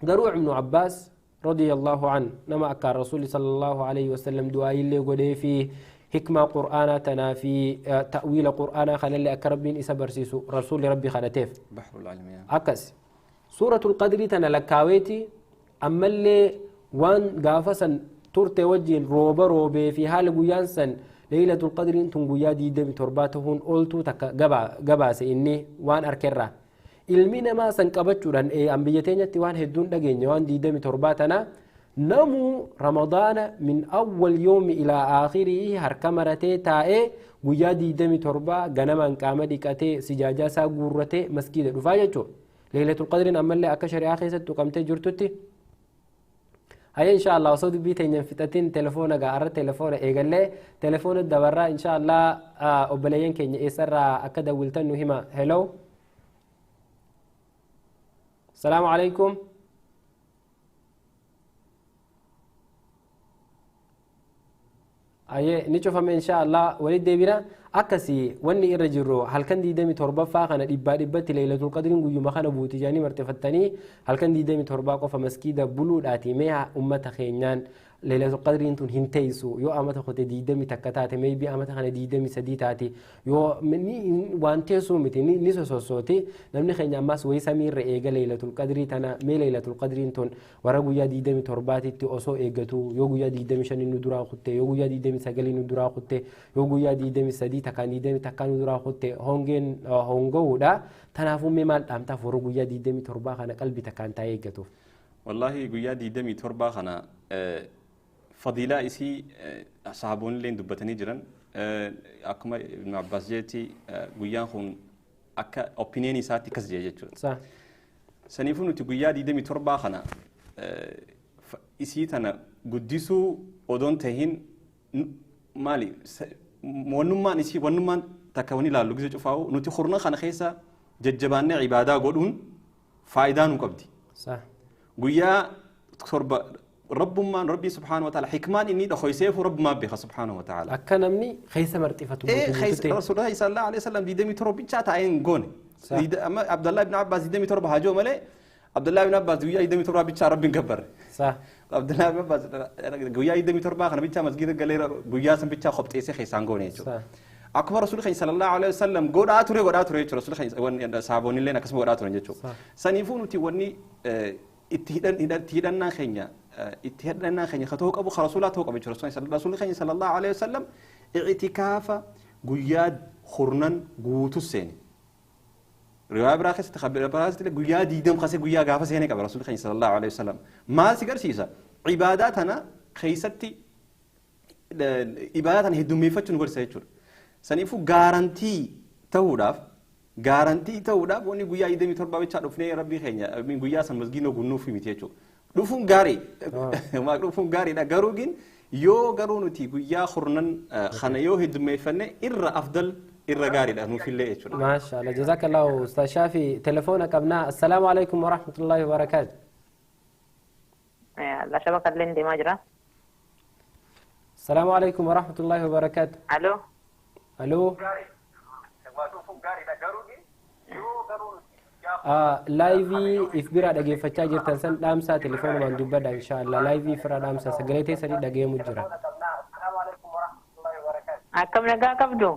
Garuu Ibnu Abbaas radiyallahu an nama akka rasuulli sallallahu alaihi wasallam du'aa illee godhee fi hikmaa qur'aanaa tanaa fi ta'wiila qur'aanaa kanallee akka rabbiin isa barsiisu rasuulli rabbi kadhateef. Bahrul Almiyaa. Akkas suuratul Qadrii tana lakkaaweeti ammallee waan gaafa san turte wajjiin rooba roobee fi haala guyyaan san Laylatul Qadriin tun guyyaa 27 tahuun ooltuu takka gabaase inni waan arkerraa. Ilmi namaa san qabachuudhaan an biyya teenyatti waan hedduun dhageenye waan 27 tana namuu Ramadaana min awwal yoomi ilaa aakhirii harka maratee taa'ee guyyaa 27 ganamaan qaama dhiqatee sijaajaa isaa guurratee maskiida dhufaa jechuudha. Laylatul Qadriin ammallee akka shari'aa keessatti tuqamtee jirtutti. Hayya, insha Allah osoo dubbii teenyan fixatiin telefoona gaarra telefoona eegallee telefoona dabarraa insha Allah obboleeyyan keenya eessarraa akka dawwiltan nu hima. Hello. Salaamu alaikum. Ayyee, ni cufame. Insha Allah walitti deebina. Akkasii wanni irra jirru halkan 27ffaa kana dhibbaa dhibbatti Laylatul Qadriin guyyuma kana buuti jedhanii martifattanii halkan 27 qofa maskiida buluudhaati mee ummata keenyaan Laylatul Qadriin tun hin teessu. Yoo amata kote 21 taate, maybe amata kana 23 taate, yoo waan teessuu miti ni sosossooti. Namni keenya ammas wayii samiirra eega Laylatul Qadrii tana. Mee Laylatul Qadriin tun warra guyyaa 27tti osoo eeggatu yoo guyyaa 25 nu duraa kutte, yoo guyyaa 29 nu duraa kutte, yoo guyyaa 23 takkaan 21 nu duraa kutte, hongeen hongowuudha. Tanaafuu mee maal dhaamtaaf warra guyyaa 27 kana qalbii takkaan taa'ee eeggatuuf? Wallaahi guyyaa 27 kana fadiilaa isii sahaboonni illee dubbatanii jiran. Akkuma Ibn Abbaas jeetti guyyaan kun akka opinion isaatti akkas jee jechuudha. Saniifuu nuti guyyaa 27 kana isii tana guddisuu odoon tahin maali wannummaan isii wannummaan takka wani ilaallu gisa cufaa'u nuti kurna kana keessa jajjabaannee ibaadaa godhuun faayidaa nu qabdi. Guyyaa torba rabbummaan rabbii subhaanahu wa ta'ala hikmaan inni dhokoyseefu rabbumaan beeka subhaanahu wa ta'ala. Akka namni keessa marxifatu. Rasuulillah sallallahu alaihi wasallam 27 bichaa taa'ee hin goone. Amma Abdallah ibn Abbas 27 haajoo malee Abdallah ibn Abbas guyyaa 27 bichaa rabbiin gabbarre. Abdallah ibn Abbas guyyaa 27 kana bichaa masgiida galee guyyaa san bichaa qopheessee keessaan goone jechuudha. Akkuma Rasuulli keenya sallallahu alaihi wasallam godhaa ture jechuudha. Rasuulli keenya sahaboonni illee akkasuma godhaa turan jechuudha. Saniifuu nuti wanni itti hidhannaan keenya ka ta'uu qabu ka rasuulaa ta'uu qabu jechuudha. Rasuulli keenya sallallahu alaihi wasallam i'tikaafa guyyaa kurnan guutuu seene. Riwaayaa biraa keessatti guyyaa 20 kasee guyyaa gaafa seenee qaba Rasuulli keenya sallallahu alaihi wasallam. Maal si garsiisa? Ibaadaa tana keessatti ibaadaa tana heddummeeffachuu nu gorsa jechuudha. Saniifuu guarantee ta'uudhaaf wanni guyyaa 27 bichaa dhufnee rabbii keenya guyyaa san masgiina gunnuuf miti jechuudha. Dhufuun gaarii. Dhufuun gaariidha, garuu gin yoo garuu nuti guyyaa kurnan kana yoo heddummeeffanne irra afdal, irra gaariidha nuufillee jechuudha. Maasha Allah, jazakallahu Ustaz Shafi. Telefoona qabnaa. Assalaamu alaikum warahmatullahi wabarakaatu. La shabaka illee deemaa jira. Assalaamu alaikum warahmatullahi wabarakaatu. Aloo. Aloo. Live if biraa dhageeffachaa jirtan san dhaamsaa, telefoonumaan dubbadha insha Allah. Live ifirraa dhaamsaa, sagalee teessanii dhageemu jira. Akkam, nagaa qabdu?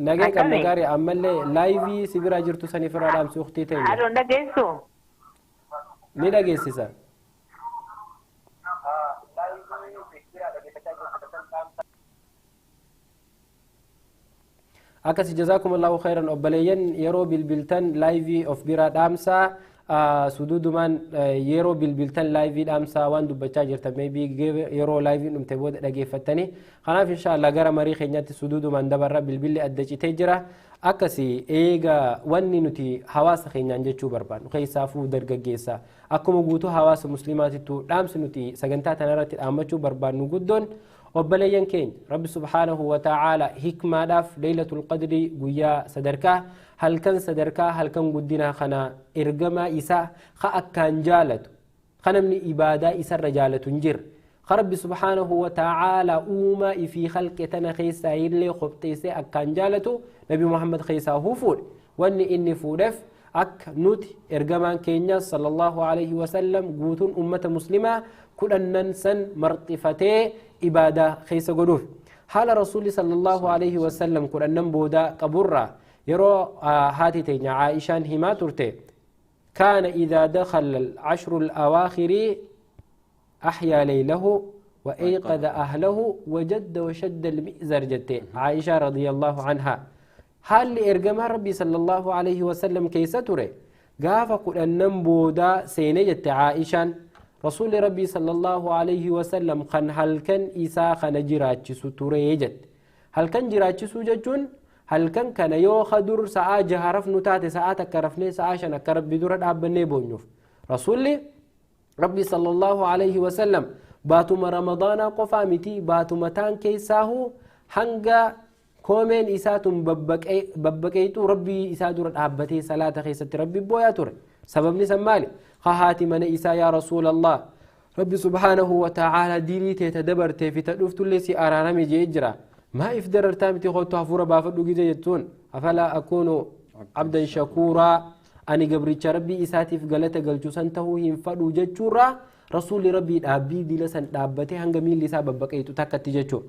Nagee qabna gaarii ammallee laayivii si bira jirtu saniif irraa dhaamsi uktii teenya. Halloo dhageessu. Ni dhageessisa. Akkasi jazaakumullahu khairan obboleeyyan yeroo bilbiltan laayivii of bira dhaamsaa suduudumaan yeroo bilbiltan laayivii dhaamsaa waan dubbachaa jirtan maybe yeroo laayiviin dhumte booda dhageeffattanii kanaaf inshaallah gara marii keenyaatti suduudumaan dabarra bilbilli adda citee jira akkasi eega wanni nuti hawaasa keenyaan jechuu barbaannu keessaafuu dargaggeessa akkuma guutuu hawaasa musliimaatittuu dhaamsi nuti sagantaa tanarratti dhaammachuu barbaannu guddoon obboleeyyan keenya rabbi subhaanahu wa ta'aala hikmaadhaaf leeylatul qadrii guyyaa sadarkaa halkan sadarkaa halkan guddinaa kana ergamaa isaa ka akkaan jaalatu ka namni ibaadaa isarra jaalatu hin jirre ka rabbi subhaanahu wa ta'aala uumaa ifii khalqe tana keessaa illee qopheessee akkaan jaalatu nabi muhammad keessaa huu fuudhe wanni inni fuudheef akka nuti ergamaan keenya sallallahu alaihi wasallam guutuun ummata muslimaa kudhannan san marxifatee ibaadaa keessa godhuuf haala rasuulli sallallahu alaihi wasallam kudhannan boodaa qaburraa yeroo haati teenya Aishaan himaa turte kaana idaa dakhala al-ashru al-awaakhiri ahyaa laylahu wa ayqada ahlahu wa jadda wa shadda al-mi'zar jette Aishaa radiyallahu anhaa haalli ergamaa rabbii sallallahu alaihi wasallam keessa ture gaafa kudhannan boodaa seenee jette Aishaan rasuulli rabbii sallallahu alaihi wasallam kan halkan isaa kana jiraachisu ture jette halkan jiraachisuu jechuun halkan kana yoo kadur sa'aa jaha rafnu taate sa'aa takka rafnee sa'aa shan akka rabbi dura dhaabbannee boonyuuf rasuulli rabbii sallallahu alaihi wasallam baatuma ramadaanaa qofaa miti baatuma taan keessaahu hanga koomeen isaa tun babbaqeexuu rabbii isaa dura dhaabbatee salaata keessatti rabbi booyaa ture sababni san maali haati mana isaa yaa rasuulallah rabbi subhaanahu wa ta'aala dilii teeta dabartee fi ta dhuftullee si araarame jee jira maa if darartaa miti kottu hafuura baafadhu gise jettuun afalaa akuunu abdan shakuuraa ani gabricha rabbii isaatiif galata galchu san tahuu hin fadhu jechuurraa rasuulli rabbii dhaabbii dila san dhaabbatee hanga miilli isaa babbaqeexu takkatti jechuu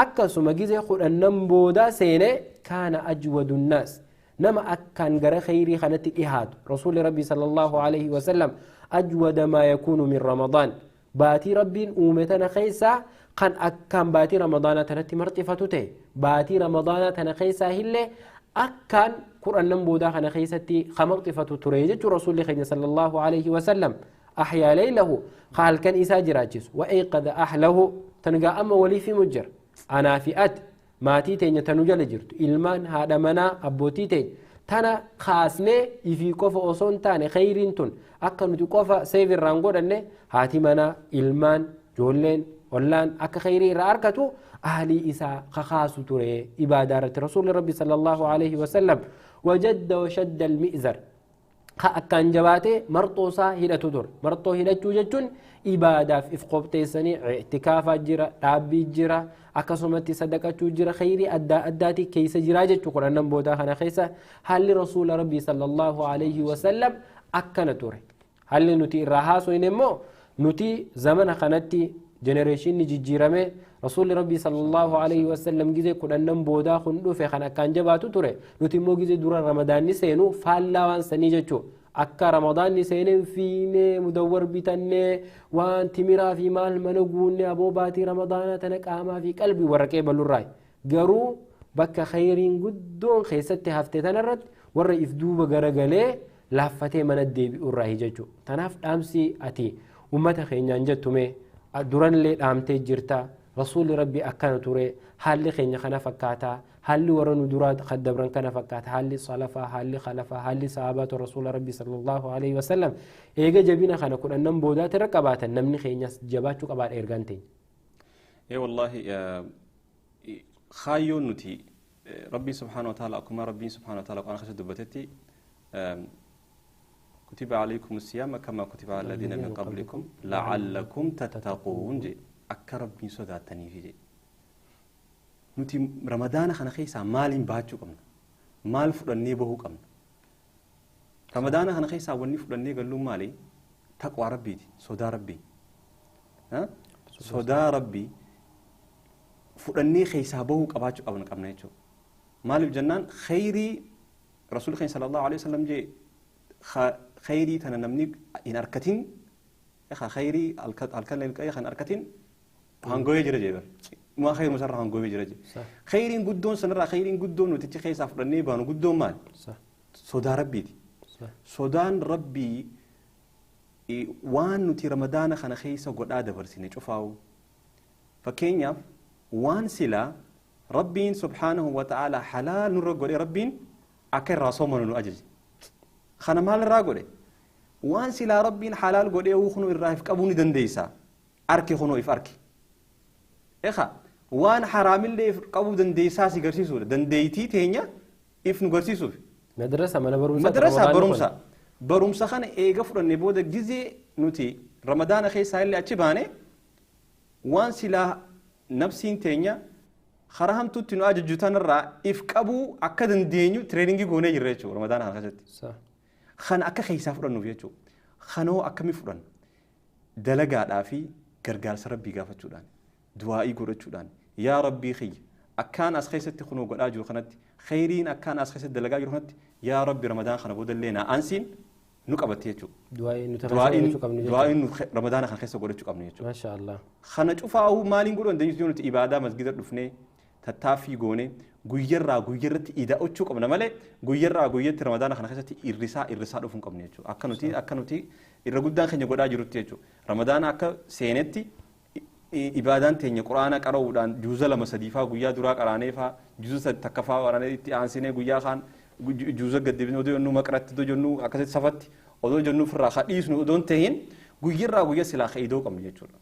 akkasuma gizee kudhannan boodaa seene kaana ajwadu nnaas nama akkaan gara khayrii kanatti dhihaatu rasuulli rabbii sallallahu alaihi wasallam ajwada maa yakuunu min ramadaan baatii rabbiin uume tana keessaa kan akkaan baatii ramadaanaa tanatti marxifatu ta'e baatii ramadaanaa tana keessaa illee akkaan kudhannan boodaa kana keessatti ka marxifatu ture jechuu rasuulli keenya sallallahu alaihi wasallam ahyaa laylahu ka halkan isaa jiraachisu wa ayqada ahlahu tangaa amma waliif himu jira anaa fi ati maatii teenya tanu jala jirtu ilmaan haadha manaa abbootii teenya tana kaasnee ifii qofa osoo hin taane khayriin tun akka nuti qofa seef irraan godhanne haati manaa ilmaan ijoolleen ollaan akka khayrii irraa argatu ahlii isaa kakaasu ture ibaadaa irratti rasuulli rabbi sallallahu alaihi wasallam wajadda washadda almi'zar ka akkaan jabaatee marxoo isaa hidhatu ture marxoo hidhachuu jechuun ibaadaaf if qopheessanii i'tikaafaa jira dhaabbii jira akkasumatti sadaqachuu jira khayrii adda addaati keessa jira jechuu kudhannan boodaa kana keessa haalli rasuula rabbii sallallahu alaihi wasallam akkana ture haalli nuti irraa haasofne immoo nuti zamana kanatti jenereeshinni jijjiirame rasuulli rabbii sallallahu alaihi wasallam gizee kudhannan boodaa kun dhufe kan akkaan jabaatu ture nuti immoo gizee dura ramadaanni seenu faallaa waan sanii jechuu akka ramadaanni seeneen fiinee mudawwar bitannee waan timiraa fi maal mana guunne aboo baatii ramadaanaa tana qaamaa fi qalbii warra qeebalurraa garuu bakka khayriin guddoon keessatti hafte tanarratti warra if duuba garagalee laaffatee mana deebi'urraa jechuu tanaaf dhaamsi ati ummata keenyaan jettume duranillee dhaamtee jirta rasuulli rabbii akkana ture haalli keenya kana fakkaataa haalli warra nu duraa kaddabran kana fakkaata haalli salafaa haalli khalafaa haalli sahabaatu rasuula rabbii sallallahu alaihi wasallam eega jabina kana kudhannan boodaati irra qabaatan namni keenyas jabaachuu qabaadha ergaan teenya. Ee wallaahi kaayyoon nuti rabbii subhaanahu wa ta'ala akkuma rabbiin subhaanahu wa ta'ala quraana keessatti dubbatetti كتب عليكم الصيام كما كتب على الذين من قبلكم لعلكم تتقون جي أكرب من صداتني في جي نتي رمضان خنا خيسا مال باتشو قمنا مال فرني بهو قمنا رمضان خنا خيسا وني فرني قالوا مالي تقوى ربي دي صدا ربي ها صدا ربي فرني خيسا بهو قباتشو قمنا قمنا يجو Maaliif jennaan khayrii rasuulli keenya sallallahu alaihi wasallam jee khayrii tana namni hin arkatin khayrii halkan leelqee kan arkatin hangooyee jira jee bar. Maa khayru sarara hangooyee jira jee. Khayriin guddoon sanarraa khayriin guddoon nuti achi keessaa fudhannee baanu guddoon maali? Sodaa rabbiiti. Sodaan rabbii waan nuti ramadaana kana keessa godhaa dabarsine cufaa'u. Fakkeenyaaf waan silaa rabbiin subhaanahu wa ta'ala halaal nurra godhe rabbiin akka irraa soomanu nu ajaje. Kana maal irraa godhe? Waan silaa rabbiin halaal godhee kunuu irraa if qabuu ni dandeessa. Arki kunuu if arki. Egaa waan haraamillee if qabuu dandeessaa si garsiisuudha. Dandeettii teenya if nu garsiisuuf. Madrasa mana barumsaa. Madrasa barumsa. Barumsa kana eega fudhannee booda gizee nuti ramadaana keessaa illee achi baane waan silaa nafsiin teenya karaa hamtuutti nu ajajju tanarraa if qabuu akka dandeenyu tireeningii goonee jirra jechuudha ramadaana kana keessatti. Kana akka keessaa fudhannuuf jechuudha. Kanoo akkamii fudhanna? Dalagaadhaa fi gargaarsa rabbii gaafachuudhaan, du'aa'ii godhachuudhaan, yaa rabbii kiyya akkaan as keessatti kunoo godhaa jiru kanatti, khayriin akkaan as keessatti dalagaa jiru kanatti, yaa rabbi ramadaan kana boodallee naa ansiin nu qabatte jechuudha. Du'aa'iin nu ramadaana kana keessa godhachuu qabnu jechuudha. Maasha Allah. Kana cufaa'uu maaliin godhuu dandeenyu nuti ibaadaa masgida dhufnee tattaaffii goone guyyarraa guyyarratti ida'achuu qabna malee guyyarraa guyyatti ramadaana kana keessatti irrisaa irrisaa dhufuu hin qabnu jechuudha. Akka nuti irra guddaan keenya godhaa jirutti jechuudha. Ramadaana akka seenetti ibaadaan teenya quraana qara'uudhaan juuza 2 3 faa guyyaa duraa qaraanee faa juuza takka faa qaraanee itti aansinee guyyaa kaan juuza gaddeebisnee odoo jennu maqaratti odoo jennu akkasitti safatti odoo jennu ofirraa haa dhiisnu odoo hin tahin guyyarraa guyya silaa ka'idoo qabnu jechuudha.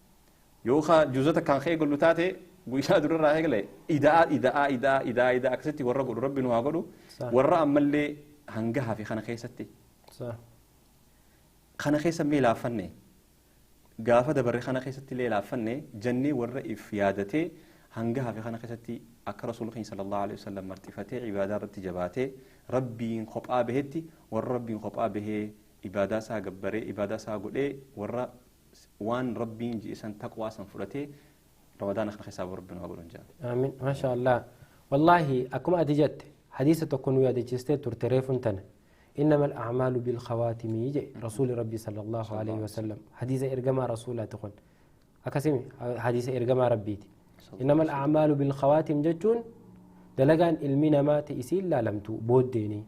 Yoo haa juuza takkaan ka'ee gollu taate guyyaa durarraa eegale ida'aa ida'aa ida'aa ida'aa ida'aa akkasitti warra godhu rabbi nu haa godhu warra ammallee hanga hafe kana keessatti. Kana keessa mee laaffanne gaafa dabarre kana keessatti illee laaffanne jennee warra if yaadatee hanga hafe kana keessatti akka rasuulli keenya sallallahu alaihi wasallam marxifatee ibaadaa irratti jabaatee rabbiin kophaa bahetti warra rabbiin kophaa bahee ibaadaa isaa gabbaree ibaadaa isaa godhee warra waan rabbiin ji'isan taqwaa san fudhatee ramadaana kana keessaa rabbiin haa godhu jedha. Amiin. Maasha Allah. Wallaahi akkuma ati jette hadiisa tokko nu yaadachiistee turte reefuun tana. إنما الأعمال بالخواتم يجي رسول ربي صلى الله عليه وسلم حديث إرجما رسولات تكون أكسمي حديث إرجما ربيتي إنما الأعمال بالخواتم جتون دلقان المنا ما تيسيل لا لمتو بوديني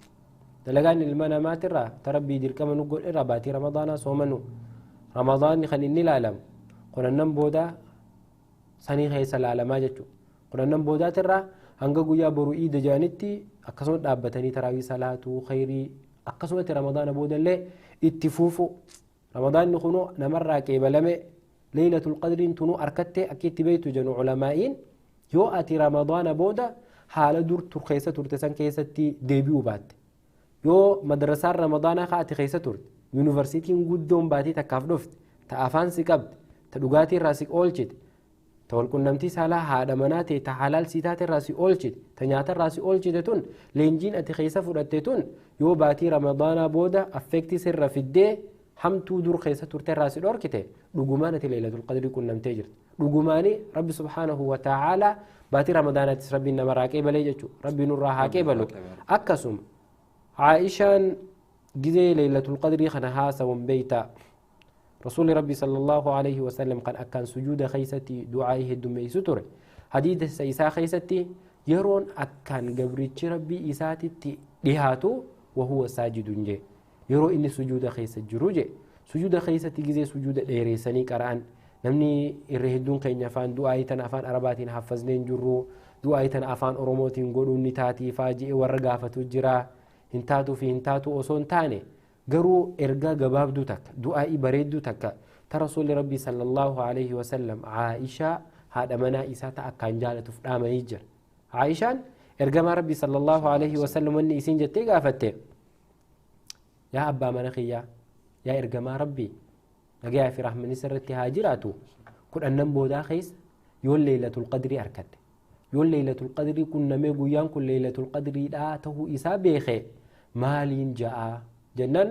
دلقان المنا ما ترى تربي دير كما نقول إرى باتي رمضان صومنو رمضان خليني لا لم قلنا نبودا سني خيس لا لم جتو قلنا نبودا ترى هنقول يا برو إيد جانتي أكسمت أبتني تراوي صلاة خيري akkasumatti ramadaana boodallee itti fuufu ramadaanni kunuu namarraa qeebalame leeylatul qadriin tunuu arkattee akka itti beektu jennu culamaa'iin yoo ati ramadaana booda haala dur keessa turte san keessatti deebi'uu baatte yoo madrasaan ramadaanaa ka ati keessa turte yuunivarsiitiin guddoon baatii takkaaf dhufte ta afaan si qabde ta dhugaatii irraa si oolchite ta walqunnamtii saalaa haadha manaa ta'e ta halaal sii taate irraa si oolchite ta nyaata irraa si oolchite tun leenjiin ati keessa fudhatte tun yoo baatii ramadaanaa booda affeektii sirra fiddee hamtuu dur keessa turte irraa si dhorkite dhugumaan ati leelatul qadrii qunnamtee jirti dhugumaani rabbi subhaanahu wa ta'aalaa baatii ramadaanaattis rabbiin namarraa qeebalee jechuudha rabbi nurraa haa qeebalu akkasuma Aishaan gizee leelatul qadrii kana haasawan beeytaa رسول ربي صلى الله عليه وسلم قال أكان سجود خيستي دعائه الدمي ستر حديث سيسا خيستي يرون أكان قبرتش ربي إساتي لهاتو وهو ساجد جي يرو إني سجود خيست جروجي سجود خيستي جزي سجود إيريساني قرآن نمني إرهدون كين يفان دعائي تنافان أرباتين حفظنين جرو دعائي تنافان أروموتين قولوا نتاتي فاجئ ورقافة جرا هنتاتو في هنتاتو أصون تاني garuu ergaa gabaabduu takka du'aa'ii bareedduu takka ta rasuulli rabbii sallallahu alaihi wasallam Aishaa haadha manaa isaa ta akkaan jaalatuuf dhaamanii jira. Aishaan ergamaa rabbii sallallahu alaihi wasallam wanni isiin jettee gaafatte yaa abbaa mana kiyyaa yaa ergamaa rabbii nagayaa fi rahmanni sirratti haa jiraatu kudhannan boodaa keessa yoo leelatul qadrii argadhe yoo leelatul qadrii qunnamee guyyaan kun leelatul qadriidhaa ta'uu isaa beeke maaliin ja'aa جنان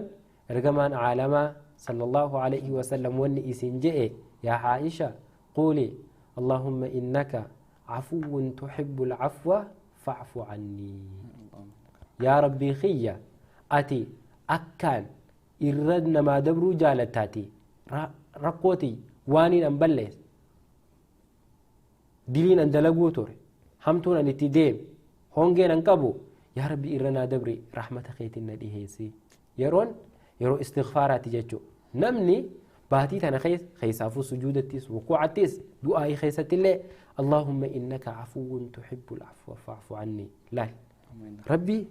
رجمان عالما صلى الله عليه وسلم ون إسنجئ يا عائشة قولي اللهم إنك عفو تحب العفو فاعف عني يا ربي خيّا أتي أكان إردنا ما دبرو جالتاتي رقوتي وانين أنبلس دلين أندلقو توري همتون أن اتديم هونجين أنكبو يا ربي إرنا دبري رحمة خيتنا دي هيسي يرون يرو استغفارات جاتشو نمني باتي تانا خيس خيسافو سجودتيس وقوعتيس دعائي خيسة الله اللهم إنك عفو تحب العفو فاعف عني لا ربي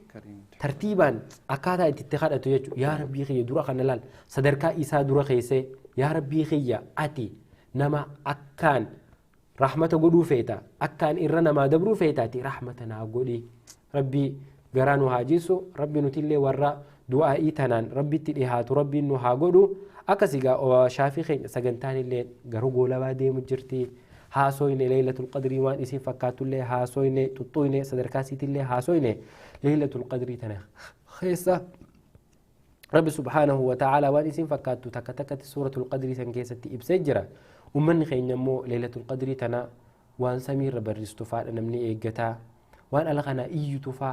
ترتيبا أكادا اتخاذ أتوجه يا ربي خي درا خنا لال صدرك إسا درا خيسة يا ربي خي أتي نما أكان رحمة قدو فيتا أكان إرنا ما دبرو فيتاتي رحمتنا قولي ربي قرانو هاجيسو ربي نتلي ورا دعائي تنان ربي تليهات ربي نها قدو أكسيغا شافي خي سجنتاني اللي قرقو لبادي مجرتي هاسويني ليلة القدر وان إسين فكاتو اللي هاسويني تطويني صدركاسيتي اللي هاسويني ليلة القدر تنا خيسة رب سبحانه وتعالى وان إسين فكاتو تكتكت سورة القدر سنكيسة إبسجرة ومن خين يمو ليلة القدر تنا وان سمير برستفا نمني إيجتا وان ألغنا إيجتفا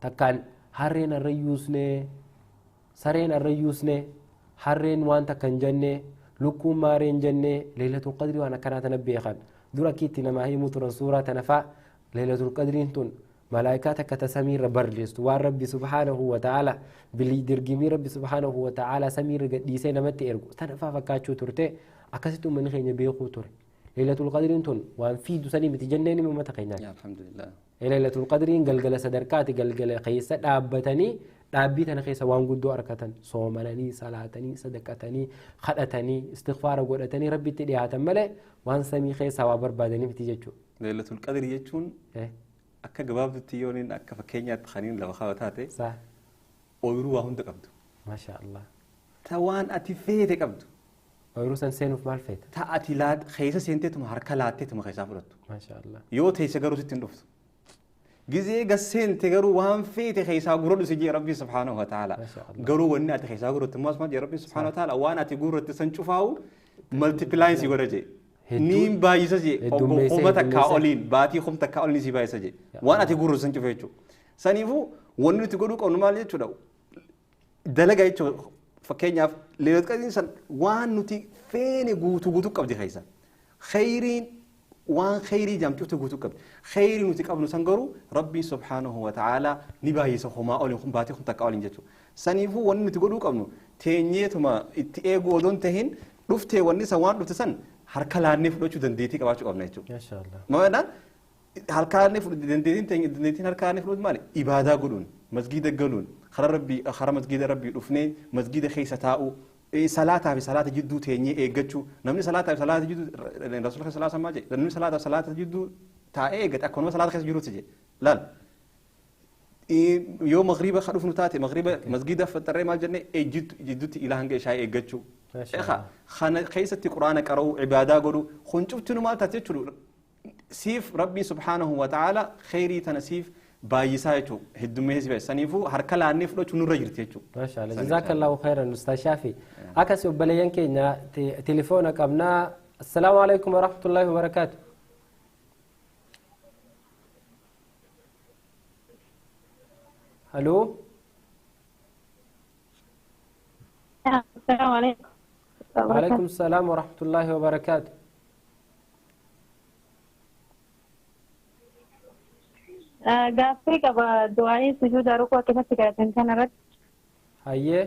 تكان هرين الريوسني سرين الريوسني هرين وان تكن جنة لكم مارين جنة ليلة القدر وأنا كانت نبيخا درا كيتنا ما هي مترن سورة تنفع ليلة القدر انتن ملائكتك تسمير برلست والرب سبحانه وتعالى بلي درجمي رب سبحانه وتعالى سمير ديسينا متى إرجو تنفع فكاتشو ترتي أكستو من خين بيخو تر ليلة القدر انتن وان في دوسني متجنن مما تقينا يا الحمد لله ليلة القدر قلقل سدركات قلقل خيسة دابتني dhaabbii tana keessa waan guddoo argatan soomananii salaatanii sadaqatanii kadhatanii istighfaara godhatanii rabbitti dhiyaatan malee waan samii keessaa waa barbaadanii miti jechuudha. Leelatul qadri jechuun akka gabaabdutti yooniin akka fakkeenyaatti kaniin lafa kaawwa taate ooyiruu waa hunda qabdu. Maasha Allah. Ta waan ati feete qabdu. Ooyiruu san seenuuf maal feeta? Ta ati keessa seenteetuma harka laatteetuma keessaa fudhattu. Maasha Allah. Yoo teesse garuu sitti hin dhuftu. جزء قسين تجرو وهم في تخيسا جرود سجي ربي سبحانه وتعالى جرو والنات تخيسا جرود تماس ما جي ربي سبحانه وتعالى وانا تجرو تسنشوفاو ملتبلاين سيجورجي نيم بايسجي قومة كاولين باتي خم تكاولين سي بايسجي وانا تجرو تسنشوفيتشو سنيفو ونو تجرو كونو مالي تشودو دلقة يتشو فكين ياف ليلة كذي إنسان وان نتي فين جوتو جوتو قبضي خيسا خيرين وان خيري جامتو تغوتو قبل خيري نتي قبل سنغرو ربي سبحانه وتعالى نباهي سخما اولين خم باتي خم تقاولين جتو سنيفو ون نتي غدو قبنو تينيتما اتي ايغو دون تهين دفتي وني سوان دفت سن harka laannee fudhachuu dandeettii qabaachuu qabna jechuudha. Masha Allah. Maadaan harka laannee dandeettiin dandeettiin harka laannee fudhatu maali? Ibaadaa godhuun, masgiida galuun, karaa rabbii karaa masgiida rabbii dhufnee masgiida keessa taa'uu salaataa fi salaata jidduu teenyee eeggachuu namni salaataa fi salaata jidduu rasuula keessa salaata maal jedhe namni salaataa fi salaata jidduu taa'ee eeggate akkanuma salaata keessa jiruuti jedhe laal yoo magriiba ka dhufnu taate magriiba masgiida faxarree maal jennee jidduutti ilaa hanga ishaa eeggachuu kana keessatti quraana qara'uu ibaadaa godhuu kun cuftinu maal taate jechuudha siif rabbii subhaanahu wa ta'aala kheyrii tana siif بايسا يچو هدمه سي سنيفو هركا لاني فدوچو نور جرت يچو ما شاء الله جزاك الله خيرا استاذ شافي اكس وبلين كينا تليفونك ابنا السلام عليكم ورحمه الله وبركاته الو السلام عليكم وعليكم السلام ورحمه الله وبركاته Gaaffii qaba du'aa'ii sujuuda rukuu keessatti kadhatan kanarratti. Hayyee.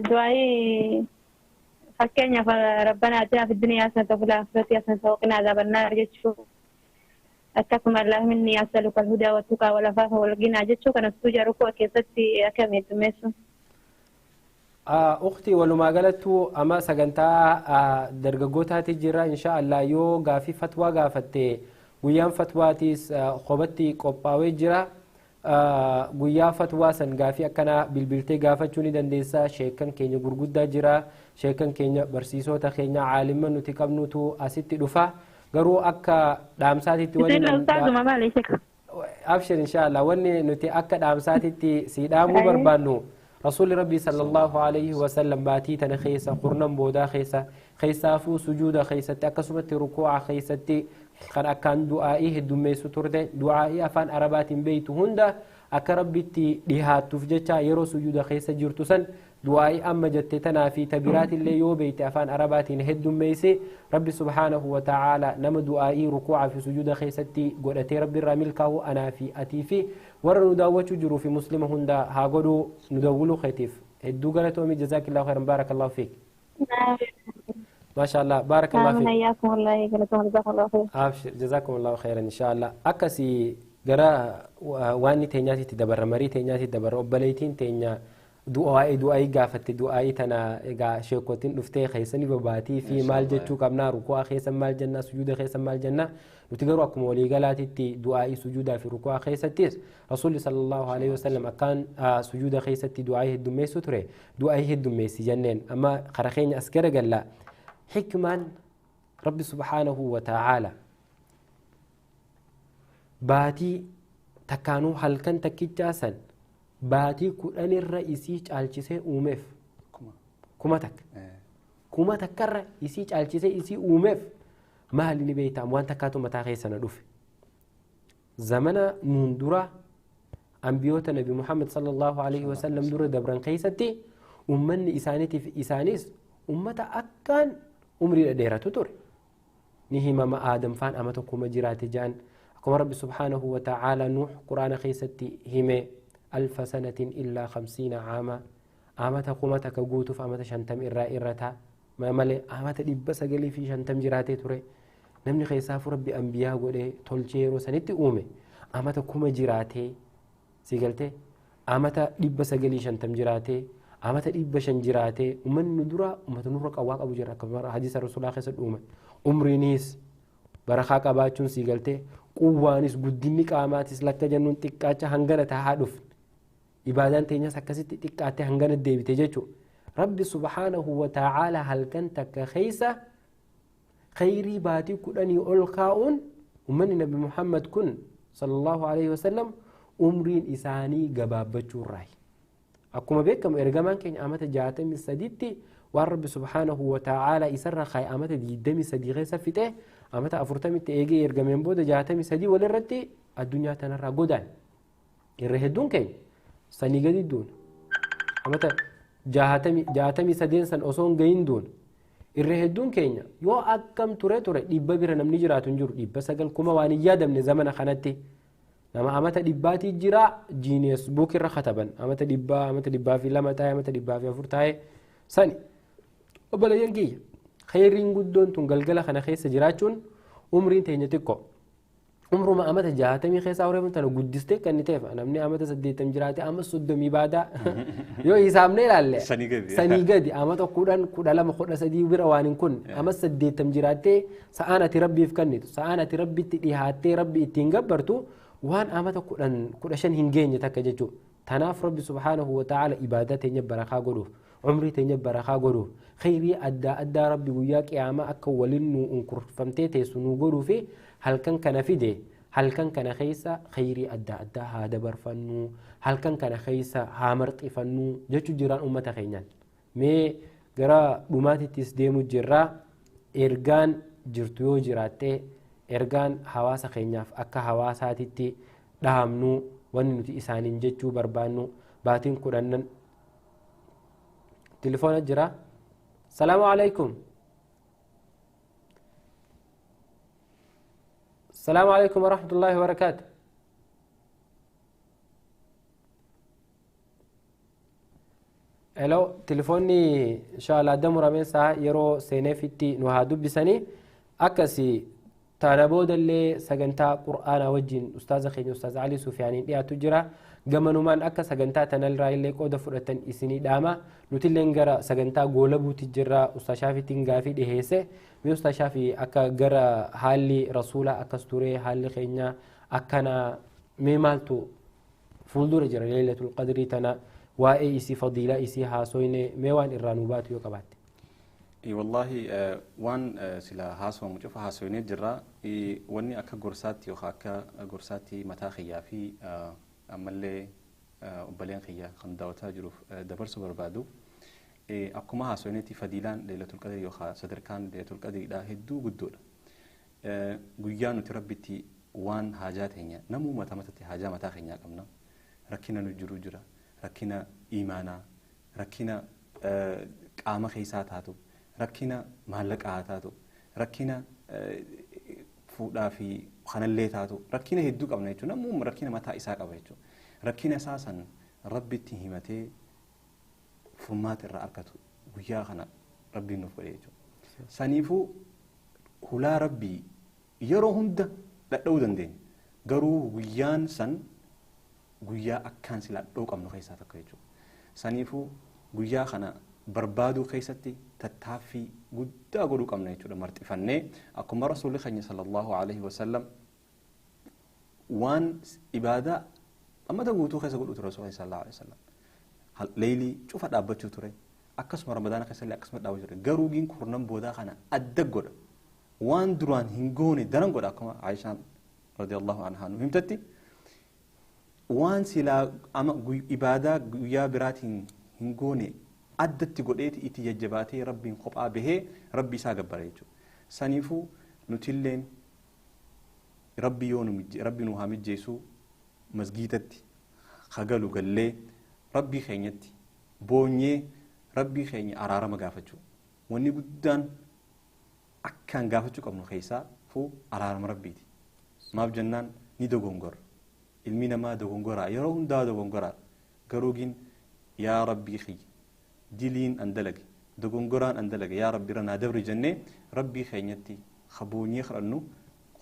Du'aa'ii fakkeenyaaf rabbanaa atinaa fi dunyaa hasanatan wa fil aakhirati hasanatan wa qinaa azaabannaar jechuu akkasuma allaahumma innii as'aluka al-hudaa wat-tuqaa wal-afaafa wal-ghinaa jechuu kana sujuuda rukuu keessatti akkam heddummeessu. أختي ولما قالت أما سجنتا درجوتها تجرا إن شاء الله يو غافي فتوى غافتي ويام فتواتيس خبتي قباوي جرا ويا فتوى سن غافي أكنا بالبلتي غافتشوني دنديسا شيكن كينيا غرغودا جرا شيكن كينيا برسيسو تخينيا عالما نتكبنوتو أستي دفا غرو أكا دامساتي تولي أبشر إن شاء الله وني نتي أكا دامساتي تي سيدامو بربانو Rasuulli Rabbii sallallahu alayhi wasallam baatii tana keessa kurnan boodaa keessa keessaafuu sujuuda keessatti akkasumatti rukuu'a keessatti kan akkaan du'aa'ii heddummeessu turte du'aa'ii afaan arabaatiin beeytu hunda akka rabbitti dhihaattuuf jecha yeroo sujuuda keessa jirtu san du'aa'ii amma jette tanaa fi tabiraatillee yoo beeyte afaan arabaatiin heddummeeyse rabbi subhaanahu wa ta'aala nama du'aa'ii rukuu'aa fi sujuuda keessatti godhatee rabbi irraa milkaa'u anaa fi atii fi warra nu daawwachuu jiruu fi muslima hunda haa godhuu nu dawwiluu keetiif hedduu galatoomi jazaakillaahu khayran baarakallahu fiik. ما شاء الله بارك الله فيك. حياكم الله جزاكم الله خير. أبشر جزاكم الله خيرا إن شاء الله. أكسي gara waan teenyaatti dabarra marii teenyaatti dabarra obboleettiin teenya du'aa'ii gaafatte du'aa'ii tana egaa sheekotiin dhuftee keessanii babaatii fi maal jechuu qabnaa ruku'aa keessa maal jennaa sujuuda keessa maal jennaa nuti garuu akkuma waliigalaatitti du'aa'ii sujuudaa fi ruku'aa keessattis rasuulli sallallahu alaihi wasallam akkaan sujuuda keessatti du'aa'ii heddummeessu ture du'aa'ii heddummeessi jenneen amma kara keenya as garagalla hikmaan rabbi subhaanahu wa ta'aala baatii takkaanuu halkan takkichaa san baatii kudhanirra isii caalchisee uumeef kuma takka kuma takkarra isii caalchisee isii uumeef maali ni beektaa waan takkaatu mataa keessa na dhufe zamana nuun dura ambiyoota nabi muhammad sallallahu alaihi wasallam dura dabran keessatti ummanni isaaniitiif isaanis ummata akkaan umrii dhedheeratu ture ni himama aadam faan ama tokkuma jiraate ja'an كما رب سبحانه وتعالى نوح قرآن خيستي همي 1000 سنة إلا 50 عاما آمتا قومتك قوتف آمتا شنتم إرا إرتا ما ملي آمتا دبس قلي في شنتم جراتي تري نمني خيساف ربي أنبياء قولي تولجيرو سنتي أومي آمتا كوما جراتي سيقلتي آمتا دبس قلي شنتم جراتي آمتا دبشن جراتي ومن ندرا ومتى نورك أواق أبو جرا كما حديث رسول الله خيست أومي عمري نيس برخاك أباتشون سيقلتي quwwaanis guddinni qaamaatis lakka jennuun xiqqaacha hangana tahaa dhufne ibaadaan teenyas akkasitti xiqqaattee hangana deebite jechuudha. Rabbi subhaanahu wa ta'aala halkan takka keessa khayrii baatii 10 ol kaa'uun ummanni nabi Muhammad kun sallallahu alaihi wasallam umriin isaanii gabaabbachuu irraayi. Akkuma beekamu ergamaan keenya amata 63tti waan rabbi subhaanahu wa ta'aala isarra kaa'e amata 23 keessa fixee amata 40tti eegee ergameen booda 63 walirratti addunyaa tanarraa godaan irra hedduun keenya sanii gadi duuna amata 63 san osoo hin gahin duuna irra hedduun keenya yoo akkam ture ture 100 bira namni jiraatu hin jiru 900 kuma waan hin yaadamne zamana kanatti nama amata 100 jira Guinness Book irra kataban amata 100 amata 102 taa'e amata 104 taa'e sani obboleeyyan kiyya khayriin guddoon tun galgala kana keessa jiraachuun umriin teenya xiqqoo umruma amata 60 keessa horeefun tana guddistee kan ni ta'eef namni amata 80 jiraate amma 30 baadaa yoo hisaabne ilaalle sanii gadi amata 10 12 13 bira waan hin kun amma 80 jiraattee sa'aan ati rabbiif kennitu sa'aan ati rabbitti dhihaattee rabbi ittiin gabbartu waan amata 10 15 hin geenye takka jechuudha. Tanaaf rabbi subhaanahu wa ta'aala ibaadaa teenya barakaa godhuuf عمري تنجب برخا قدو خيري أدى أدى ربي وياك يا ما أكولن وانكرفمتي تيسنو قدو في هل كان كان في دي هل كان كان خيسا خيري أدى أدى هذا برفنو هل كان كان خيسا هامرت فنو جتو جيران أمة خينان مي جرا بماتي تسديمو جرا إرجان جرتيو جراتي إرجان حواسا خيناف أكا حواساتي تي دهمنو وننتي إسانين جتو بربانو باتين كورنن تليفون الجرا. السلام عليكم. السلام عليكم ورحمة الله وبركاته. الو تليفوني ان شاء الله دم رامين ساعة يرو سينفتي نهادو بسني أكسي تانا اللي سجنتا قرآن وجين أستاذ خيني أستاذ علي سفياني يا تجرا gamanumaan akka sagantaa tanarraa illee qooda fudhatan isinii dhaama nuti illee gara sagantaa goolabuuti jirra Ustaaz Shaafiitiin gaafii dhiheesse mee Ustaaz Shaafii akka gara haalli rasuula akkas ture haalli keenya akkana mee maaltu fuuldura jira leelatul qadrii tana waa'ee isii fadiilaa isii haasoyne mee waan irraa nu baatu yoo qabaatte. Wallaahi waan sila haasofamu cufa haasoynee jirra wanni akka gorsaatti yookaan akka gorsaatti mataa kiyyaa fi ammallee Obboleen kiyya kan daawwataa jiruuf dabarsuu barbaadu akkuma haasofnetti fadiilaan Leelatul Qadri yookaan sadarkaan Leelatul Qadriidha hedduu guddoodha. Guyyaa nuti Rabbitti waan haajaa teenya namuu mataa mataatti haajaa mataa keenyaa qabna. Rakkina nu jiru jira. Rakkina imaanaa, rakkina qaama keessaa taatu, rakkina maallaqaa taatu, rakkina fuudhaa fi kanallee taatu, rakkina hedduu qabna jechuudha. Namuu rakkina mataa isaa qaba jechuudha. Rakkina isaa san Rabbitti himatee furmaata irraa argatu guyyaa kana Rabbiin nuuf godhe jechuudha. Saniifuu hulaa Rabbii yeroo hunda dhadha'uu dandeenya. Garuu guyyaan san guyyaa akkaan silaa dhadha'uu qabnu keessaa tokko jechuudha. Saniifuu guyyaa kana barbaaduu keessatti tattaaffii guddaa godhuu qabna jechuudha marxifannee akkuma Rasuulli keenya sallallahu alaihi wasallam waan ibaadaa ammata guutuu keessa godhu ture Rasuulli sallallahu alaihi wasallam. Leylii cufa dhaabbachuu ture akkasuma Ramadaana keessallee akkasuma dhaabbachuu ture garuu giin kurnan boodaa kana adda godha waan duraan hin goone daran godha akkuma Aayishaan radiyallahu anhaa nu himtetti waan silaa ama ibaadaa guyyaa biraatiin hin goone addatti godheeti itti jajjabaatee Rabbiin kophaa bahee Rabbi isaa gabbara jechuudha. Saniifuu nutilleen Rabbi yoo Rabbi nu haa mijjeessu masgiidatti hagalu gallee Rabbii keenyatti boonyee Rabbii keenya araarama gaafachuu. Wanni guddaan akkaan gaafachuu qabnu keessaa fuu araarama Rabbiiti. Maaf jennaan ni dogongora. Ilmi namaa dogongoraa yeroo hundaa dogongoraa garuu gin yaa Rabbii kiyya diliin an dalage dogongoraan an dalage yaa Rabbi irra naa dabri jennee Rabbii keenyatti kaboonyee kadhannu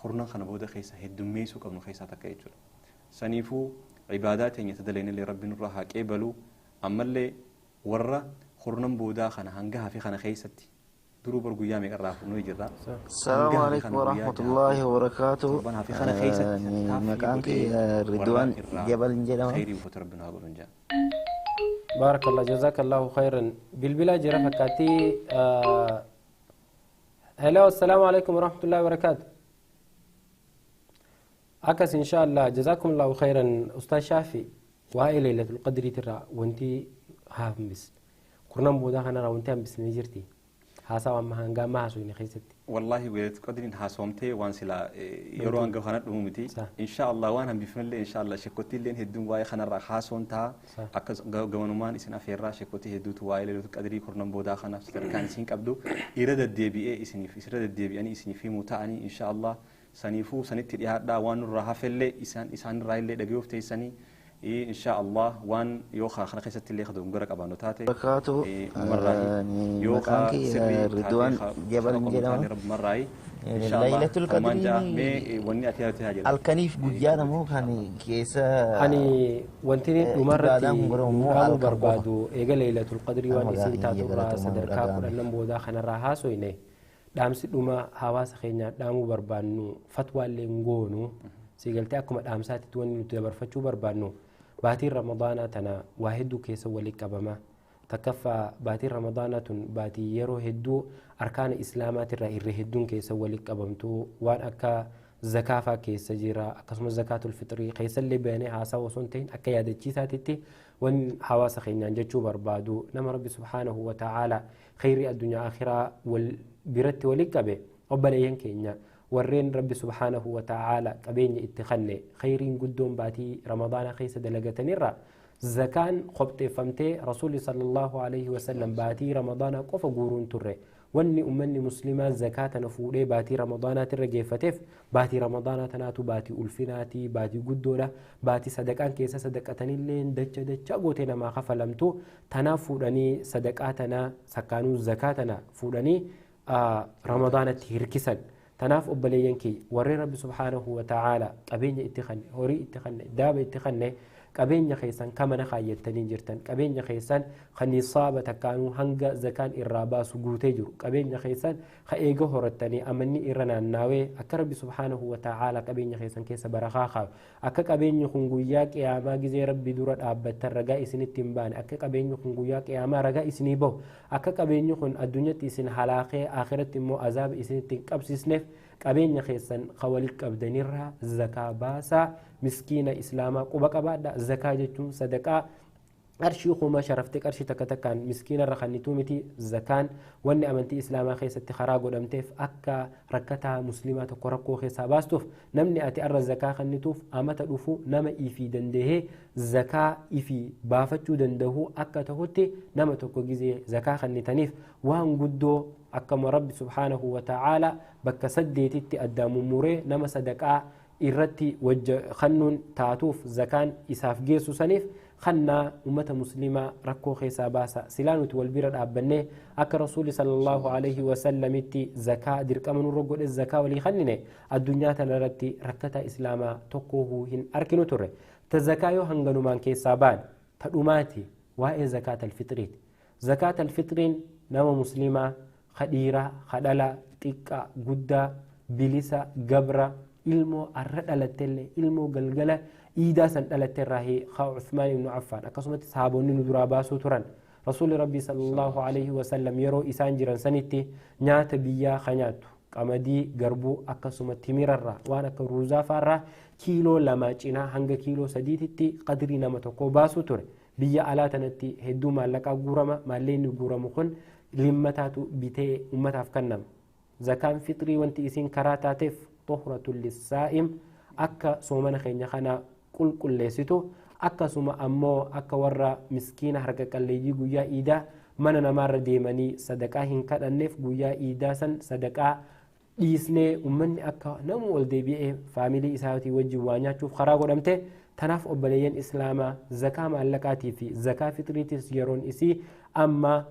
kurnan kana booda keessa heddummeessuu qabnu keessaa takka jechuudha. Saniifuu ibaadaa teenya tadaleenillee Rabbi nurraa haa qeebalu ammallee warra kurnan boodaa kana hanga hafe kana keessatti duruu bar guyyaa meeqarraa furnoo jirra. Salaamu alaikum warahmatullahi wabarakatuh. Torban hafe kana keessatti Maqaan kiyya Ridwaan Jabal jedhama. Khayrii uffata Rabbi nu haa godhu jaa. بارك الله جزاك الله خيرا بالبلا جرى فكاتي. هلا السلام عليكم ورحمة الله وبركاته. أكس إن شاء الله جزاكم الله خيرا أستاذ شافي وهاي ليلة القدر ترى وانتي هامس كرنا بودا خنا وانتي هم بس نجرتي حاسا ما هنجا ما حسوني خيستي. والله وليلة القدر حاسومتي وان سلا يروان جو خنا دمومتي إن شاء الله وان هم بفن لي إن شاء الله شكوتي لين هدوم واي خنا را حاسونتا أكس جوانومان إسنا فيرا شكوتي هدوت واي ليلة القدر كرنا بودا خنا كان سين قبدو إرادة الدي بي إيه إسني في إرادة الدي بي أني إسني في متعني إن شاء الله سنيفو سنتي إياه وان راها فلة إسان رايل دقيوف تيساني إيه إن شاء الله وان يوخا خنا خيست اللي خدوم جرك أبانو تاتي بركاته. يوخا سري رضوان جبل جلال رب مرة إن شاء الله ليلة القدر الكنيف guyyaa moo kan keessa ani wanti dhumarratti dhaamuu barbaadu eega Laylatul Qadri waan isin taaturraa sadarkaa kudhannan boodaa kanarraa haasoyne dhaamsi dhuma hawaasa keenyaa dhaamuu barbaannu fatwaallee hin goonu siigaltee akkuma dhaamsaatti wanni nuti dabarfachuu barbaannu baatiin Ramadaanaa tana waa hedduu keessa walitti qabama. Takkaffaa baatiin Ramadaanaa tun baatii yeroo hedduu arkaana islaamaatirraa irra hedduun keessa walitti qabamtu waan akka zakaafaa keessa jira akkasumas zakaatul fixrii keessallee bayanee haasaa osoo hin ta'in akka yaadachiisaatitti waan hawaasa keenyaan jechuu barbaadu nama Rabbi subhaanahu wa ta'aala khayrii addunyaa akhiraa wal biratti walitti qabe obboleeyyan keenya warreen Rabbi subhaanahu wa ta'aala qabeenya itti kanne khayriin guddoon baatii Ramadaanaa keessa dalagatanirra zakaan qopheeffamtee Rasuulli sallallahu alaihi wasallam baatii Ramadaanaa qofa guuruun turre wanni ummanni muslimaa zakaa tana fuudhee baatii Ramadaanaatirra geeffateef baatii Ramadaanaa tanaatu baatii ulfinaatii baatii guddoodha baatii sadaqaan keessa sadaqatanillee dacha dacha gootee namaa kafalamtu tanaaf fuudhanii sadaqaa tana sakkaanuu zakaa tana fuudhanii Ramadaanatti hirkisan. Tanaaf obboleeyyan kiyya warreen Rabbi subhaanahu wa ta'aala qabeenya itti kanne horii itti kanne daaba itti kanne qabeenya keessan kamana kaayyattanii jirtan qabeenya keessan kan nisaaba takkaanuu hanga zakaan irraa baasu guutee jiru qabeenya keessan ka eega horattanii amanni irra naannaawee akka Rabbi subhaanahu wa ta'aala qabeenya keessan keessa barakaa kaayu akka qabeenyi kun guyyaa qiyaamaa gizee Rabbi dura dhaabbattan ragaa isinitti hin baane akka qabeenyi kun guyyaa qiyaamaa ragaa isinii bahu akka qabeenyi kun addunyatti isin halaaqee akhiratti immoo azaaba isinitti hin qabsiisneef Qabeenya keessan ka walitti qabdanirraa zakaa baasaa, miskiina islaamaa quba qabaadha. Zakaa jechuun sadaqaa qarshii kuma sharaftee qarshii takka takkaan miskiina irra kannituu miti. Zakaan wanni amantii islaamaa keessatti karaa godhamteef akka rakkataa musliimaa tokko rakkoo keessaa baastuuf. Namni ati arra zakaa kannituuf amata dhufu nama ifii dandahee zakaa ifii baafachuu dandahu akka tahutti nama tokko gizee zakaa kannitaniif waan guddoo akkuma Rabbi subhaanahu wa ta'aala bakka saddeetitti addaan mummuree nama sadaqaa irratti kannuun taatuuf zakaan isaaf geessu saniif kannaa ummata muslimaa rakkoo keessaa baasa. Silaa nuti wal bira dhaabbannee akka Rasuuli sallallahu alaihi wasallamitti zakaa dirqama nurra godhe zakaa walii kannine, addunyaa tana irratti rakkataa islaamaa tokkoohuu hin arkinu turre. Ta zakaa yoo hanganumaan keessaa baan, ta dhumaati waa'ee zakaat alfixriiti. Zakaat alfixriin nama muslimaa ka dhiiraa, ka dhalaa, xiqqaa, guddaa, bilisa, gabra, ilmoo arra dhalattellee, ilmoo galgala iidaa san dhalatterraa ka Uthmaan ibnu Affaan akkasumatti sahaabonni nu duraa baasuu turan. Rasuulli Rabbii sallallahu alaihi wasallam yeroo isaan jiran sanitti nyaata biyyaa ka nyaattu qamadii, garbuu, akkasuma timirarraa waan akka ruuzaa faarraa kiiloo 2 cinaa hanga kiiloo 3titti qadrii nama tokko baasuu ture. Biyya alaa tanatti hedduu maallaqaa guurama. Maallaqni guuramu kun limmataatu bitee ummataaf kennama. Zakaan fixrii wanti isiin karaa taateef xuhratul lissaa'im, akka soomana keenya kana qulqulleessitu, akkasuma ammoo akka warra miskiina harka qalleeyyii guyyaa iidaa mana namaarra deemanii sadaqaa hin kadhanneef, guyyaa iidaa san sadaqaa dhiisnee ummanni akka namu ol deebi'ee faamilii isaatii wajjin waa nyaachuuf karaa godhamte. Tanaaf obboleeyyan islaamaa, zakaa maallaqaatii fi zakaa fixriitis yeroon isii amma.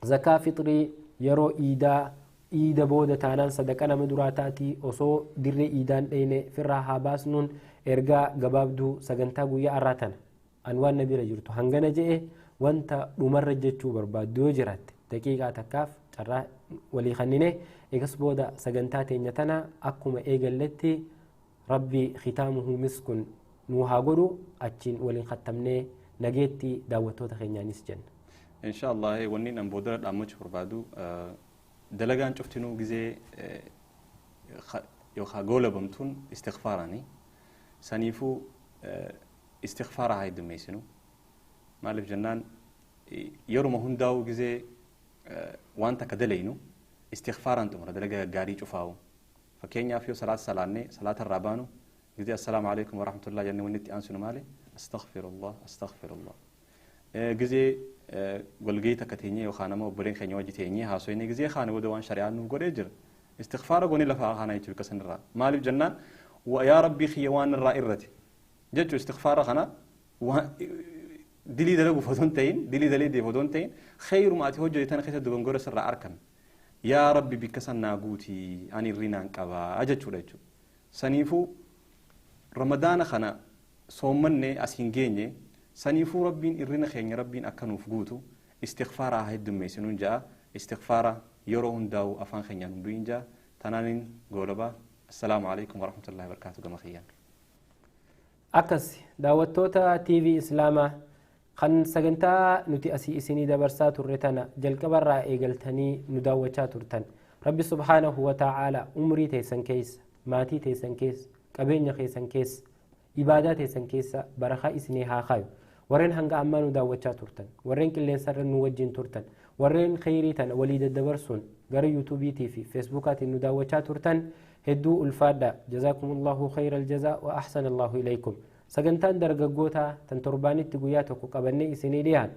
Zakaa fixrii yeroo iidaa, iida booda taanaan sadaqa nama duraa taatii, osoo dirree iidaan dheyne firraa haa baasnuun ergaa gabaabduu sagantaa guyyaa har'aa tana an waan na bira jirtu hangana je'e. Wanta dhumarra jechuu barbaaddu yoo jiraatte daqiiqaa takkaaf carraa walii kannine, egas booda sagantaa teenya tana akkuma eegalletti Rabbi khitaamuhu miskun nuu haa godhu, achiin waliin kattamnee nageetti daawwattoota keenyaanis jenna. Insha Allah, wanni an boodara dhaammachuu barbaadu, dalagaan cuftinuu gizee yookaan goolabamtuun istighfaaraani. Saniifuu istighfaara haa heddummeessinu. Maaliif jennaan, yeruma hundaa'u gizee waan takka dalaynu istighfaaraan xumura dalagaa gaarii cufaa'u. Fakkeenyaaf yoo salaata salaannee salaata irraa baanu, gizee assalaamu alaikum warahmatullah jennee wanni itti aansinu maali? Astaghfirullah, astaghfirullah. Gizee walgahii takka teenyee yookaan nama obboleen keenya wajji teenyee haasofne, gizee kaane booda waan shari'aan nuuf godhee jira. Istighfaara goonee lafaa kaana jechuudha bakka sanirraa. Maaliif jennaan, yaa Rabbii kiyya waan irraa irrate jechuu. Istighfaara kana dilii dalaguuf otoo hin ta'in, dilii dalee otoo hin ta'in, khayruma ati hojjete tana keessa dogongora sirraa argame, yaa Rabbi bikka san naa guutii, ani irrinaan qabaa jechuudha jechuudha. Saniifuu Ramadaana kana soommannee as hin geenye. Saniifuu Rabbiin irrina keenya Rabbiin akka nuuf guutu istighfaaraa haa heddummeessinuun ja'a. Istighfaara yeroo hundaa'u afaan keenyaan hunduun ja'a. Tanaanin goolabaa. Assalaamu alaikum warahmatullahi wabarakaatu gama kiyyaan. Akkas daawwattoota TV Islaamaa kan sagantaa nuti asii isinii dabarsaa turre tana jalqabarraa eegaltanii nu daawwachaa turtan, Rabbi subhaanahu wa ta'aala umrii teessan keessa, maatii teessan keessa, qabeenya keessan keessa, ibaadaa teessan keessa barakaa isinii haa kaayu. Warreen hanga ammaa nu daawwachaa turtan, warreen qilleensarra nu wajjin turtan, warreen kheyrii tana walii daddabarsuun gara yuutuubiitii fi feesbuukaatiin nu daawwachaa turtan, hedduu ulfaadha. Jazaakumullahu khayra aljazaa wa ahsana Allahu ilaykum. Sagantaan dargaggootaa tan torbaanitti guyyaa tokko qabannee isinii dhiyaan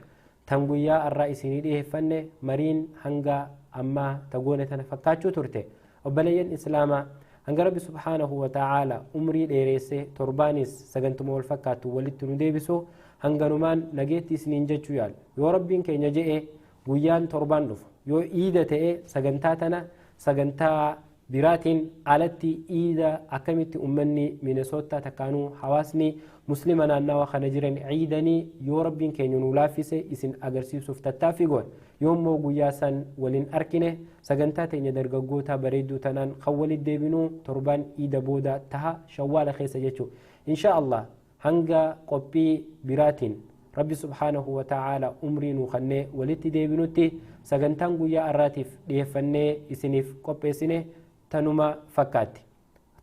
tan guyyaa har'aa isinii dhiyeeffanne mariin hanga ammaa tagoone tana fakkaachuu turte. Obboleeyyan islaamaa, hanga Rabbi subhaanahu wa ta'aala umrii dheereessee torbaanis sagantuma wal fakkaattu walitti nu deebisu, hanganumaan nageetti isiniin jechuu yaala. Yoo Rabbiin keenya je'e guyyaan torbaan dhufu yoo iida ta'e, sagantaa tana sagantaa biraatiin alatti iida akkamitti ummanni Minesoottaa takkaanuu hawaasni muslima naannawa kana jiran ciidanii yoo Rabbiin keenya nu laaffise isin agarsiisuuf tattaaffii goona. Yoommoo guyyaa san waliin arkine, sagantaa teenya dargaggoota bareedduu tanaan kan walit deebinuu torbaan iida booda taha, Shawwaala keessa jechuu, insha Allah. Hanga qophii biraatiin Rabbi subhaanahu wa ta'aala umrii nuu kennee walitti deebinutti, sagantaan guyyaa har'aatiif dhiyeeffannee isiniif qopheessine Tanuma fakkaatti.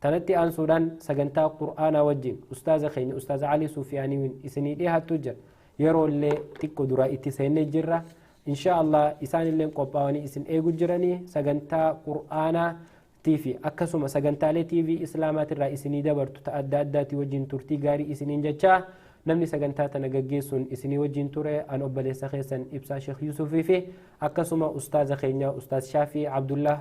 Tanatti aansuudhaan sagantaa qur'aanaa wajjin ustaaza keenya ustaaza Alii Suufiyaanii isinii dhiyaattu jira. Yeroo illee xiqqoo dura itti seennee jirra. Insha Allah isaan illee qophaa'anii isin eegu jiranii sagantaa qur'aanaa fi akkasuma sagantaalee TV islaamaatirraa isinii dabartu ta adda addaati wajjin turtii gaarii isiniin jechaa, namni sagantaa tana gaggeessuun isinii wajjin ture an obboleessa keessan Ibsaa Sheekh Yusufii fi akkasuma ustaaza keenya ustaaz Shaafii Abdullah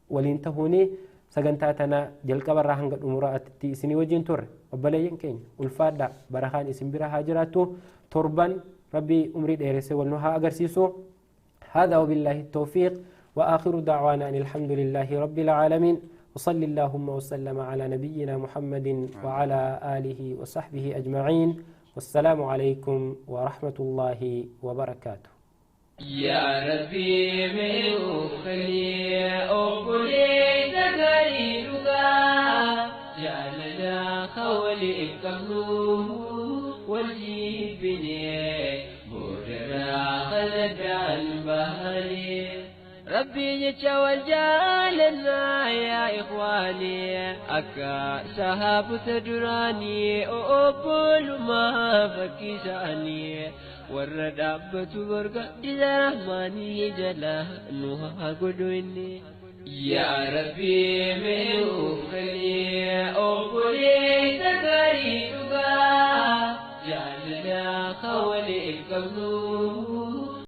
waliin tahuuni sagantaa tana jalqabarraa hanga xumuraatti isinii wajjin turre. Obboleeyyan keenya ulfaadha, barakaan isin bira haa jiraattu. Torban rabbii umrii dheeressee wal nu haa agarsiisu. هذا وبالله التوفيق، وآخر دعوانا أن الحمد لله رب العالمين، وصلى اللهم وسلم على نبينا محمد وعلى آله وصحبه أجمعين، والسلام عليكم ورحمة الله وبركاته. يا ربي من أخلي أقولي تقريبك جعلنا خولي قبله والجيبني بودنا خلد البهري. ربي يتشوى جالنا يا إخواني أكا سهاب تدراني أقول ما فكساني والردابة برقة إذا رحماني جلا نوها قدويني. يا ربي من أخلي أقولي تقريبك جعلنا خولي قبله.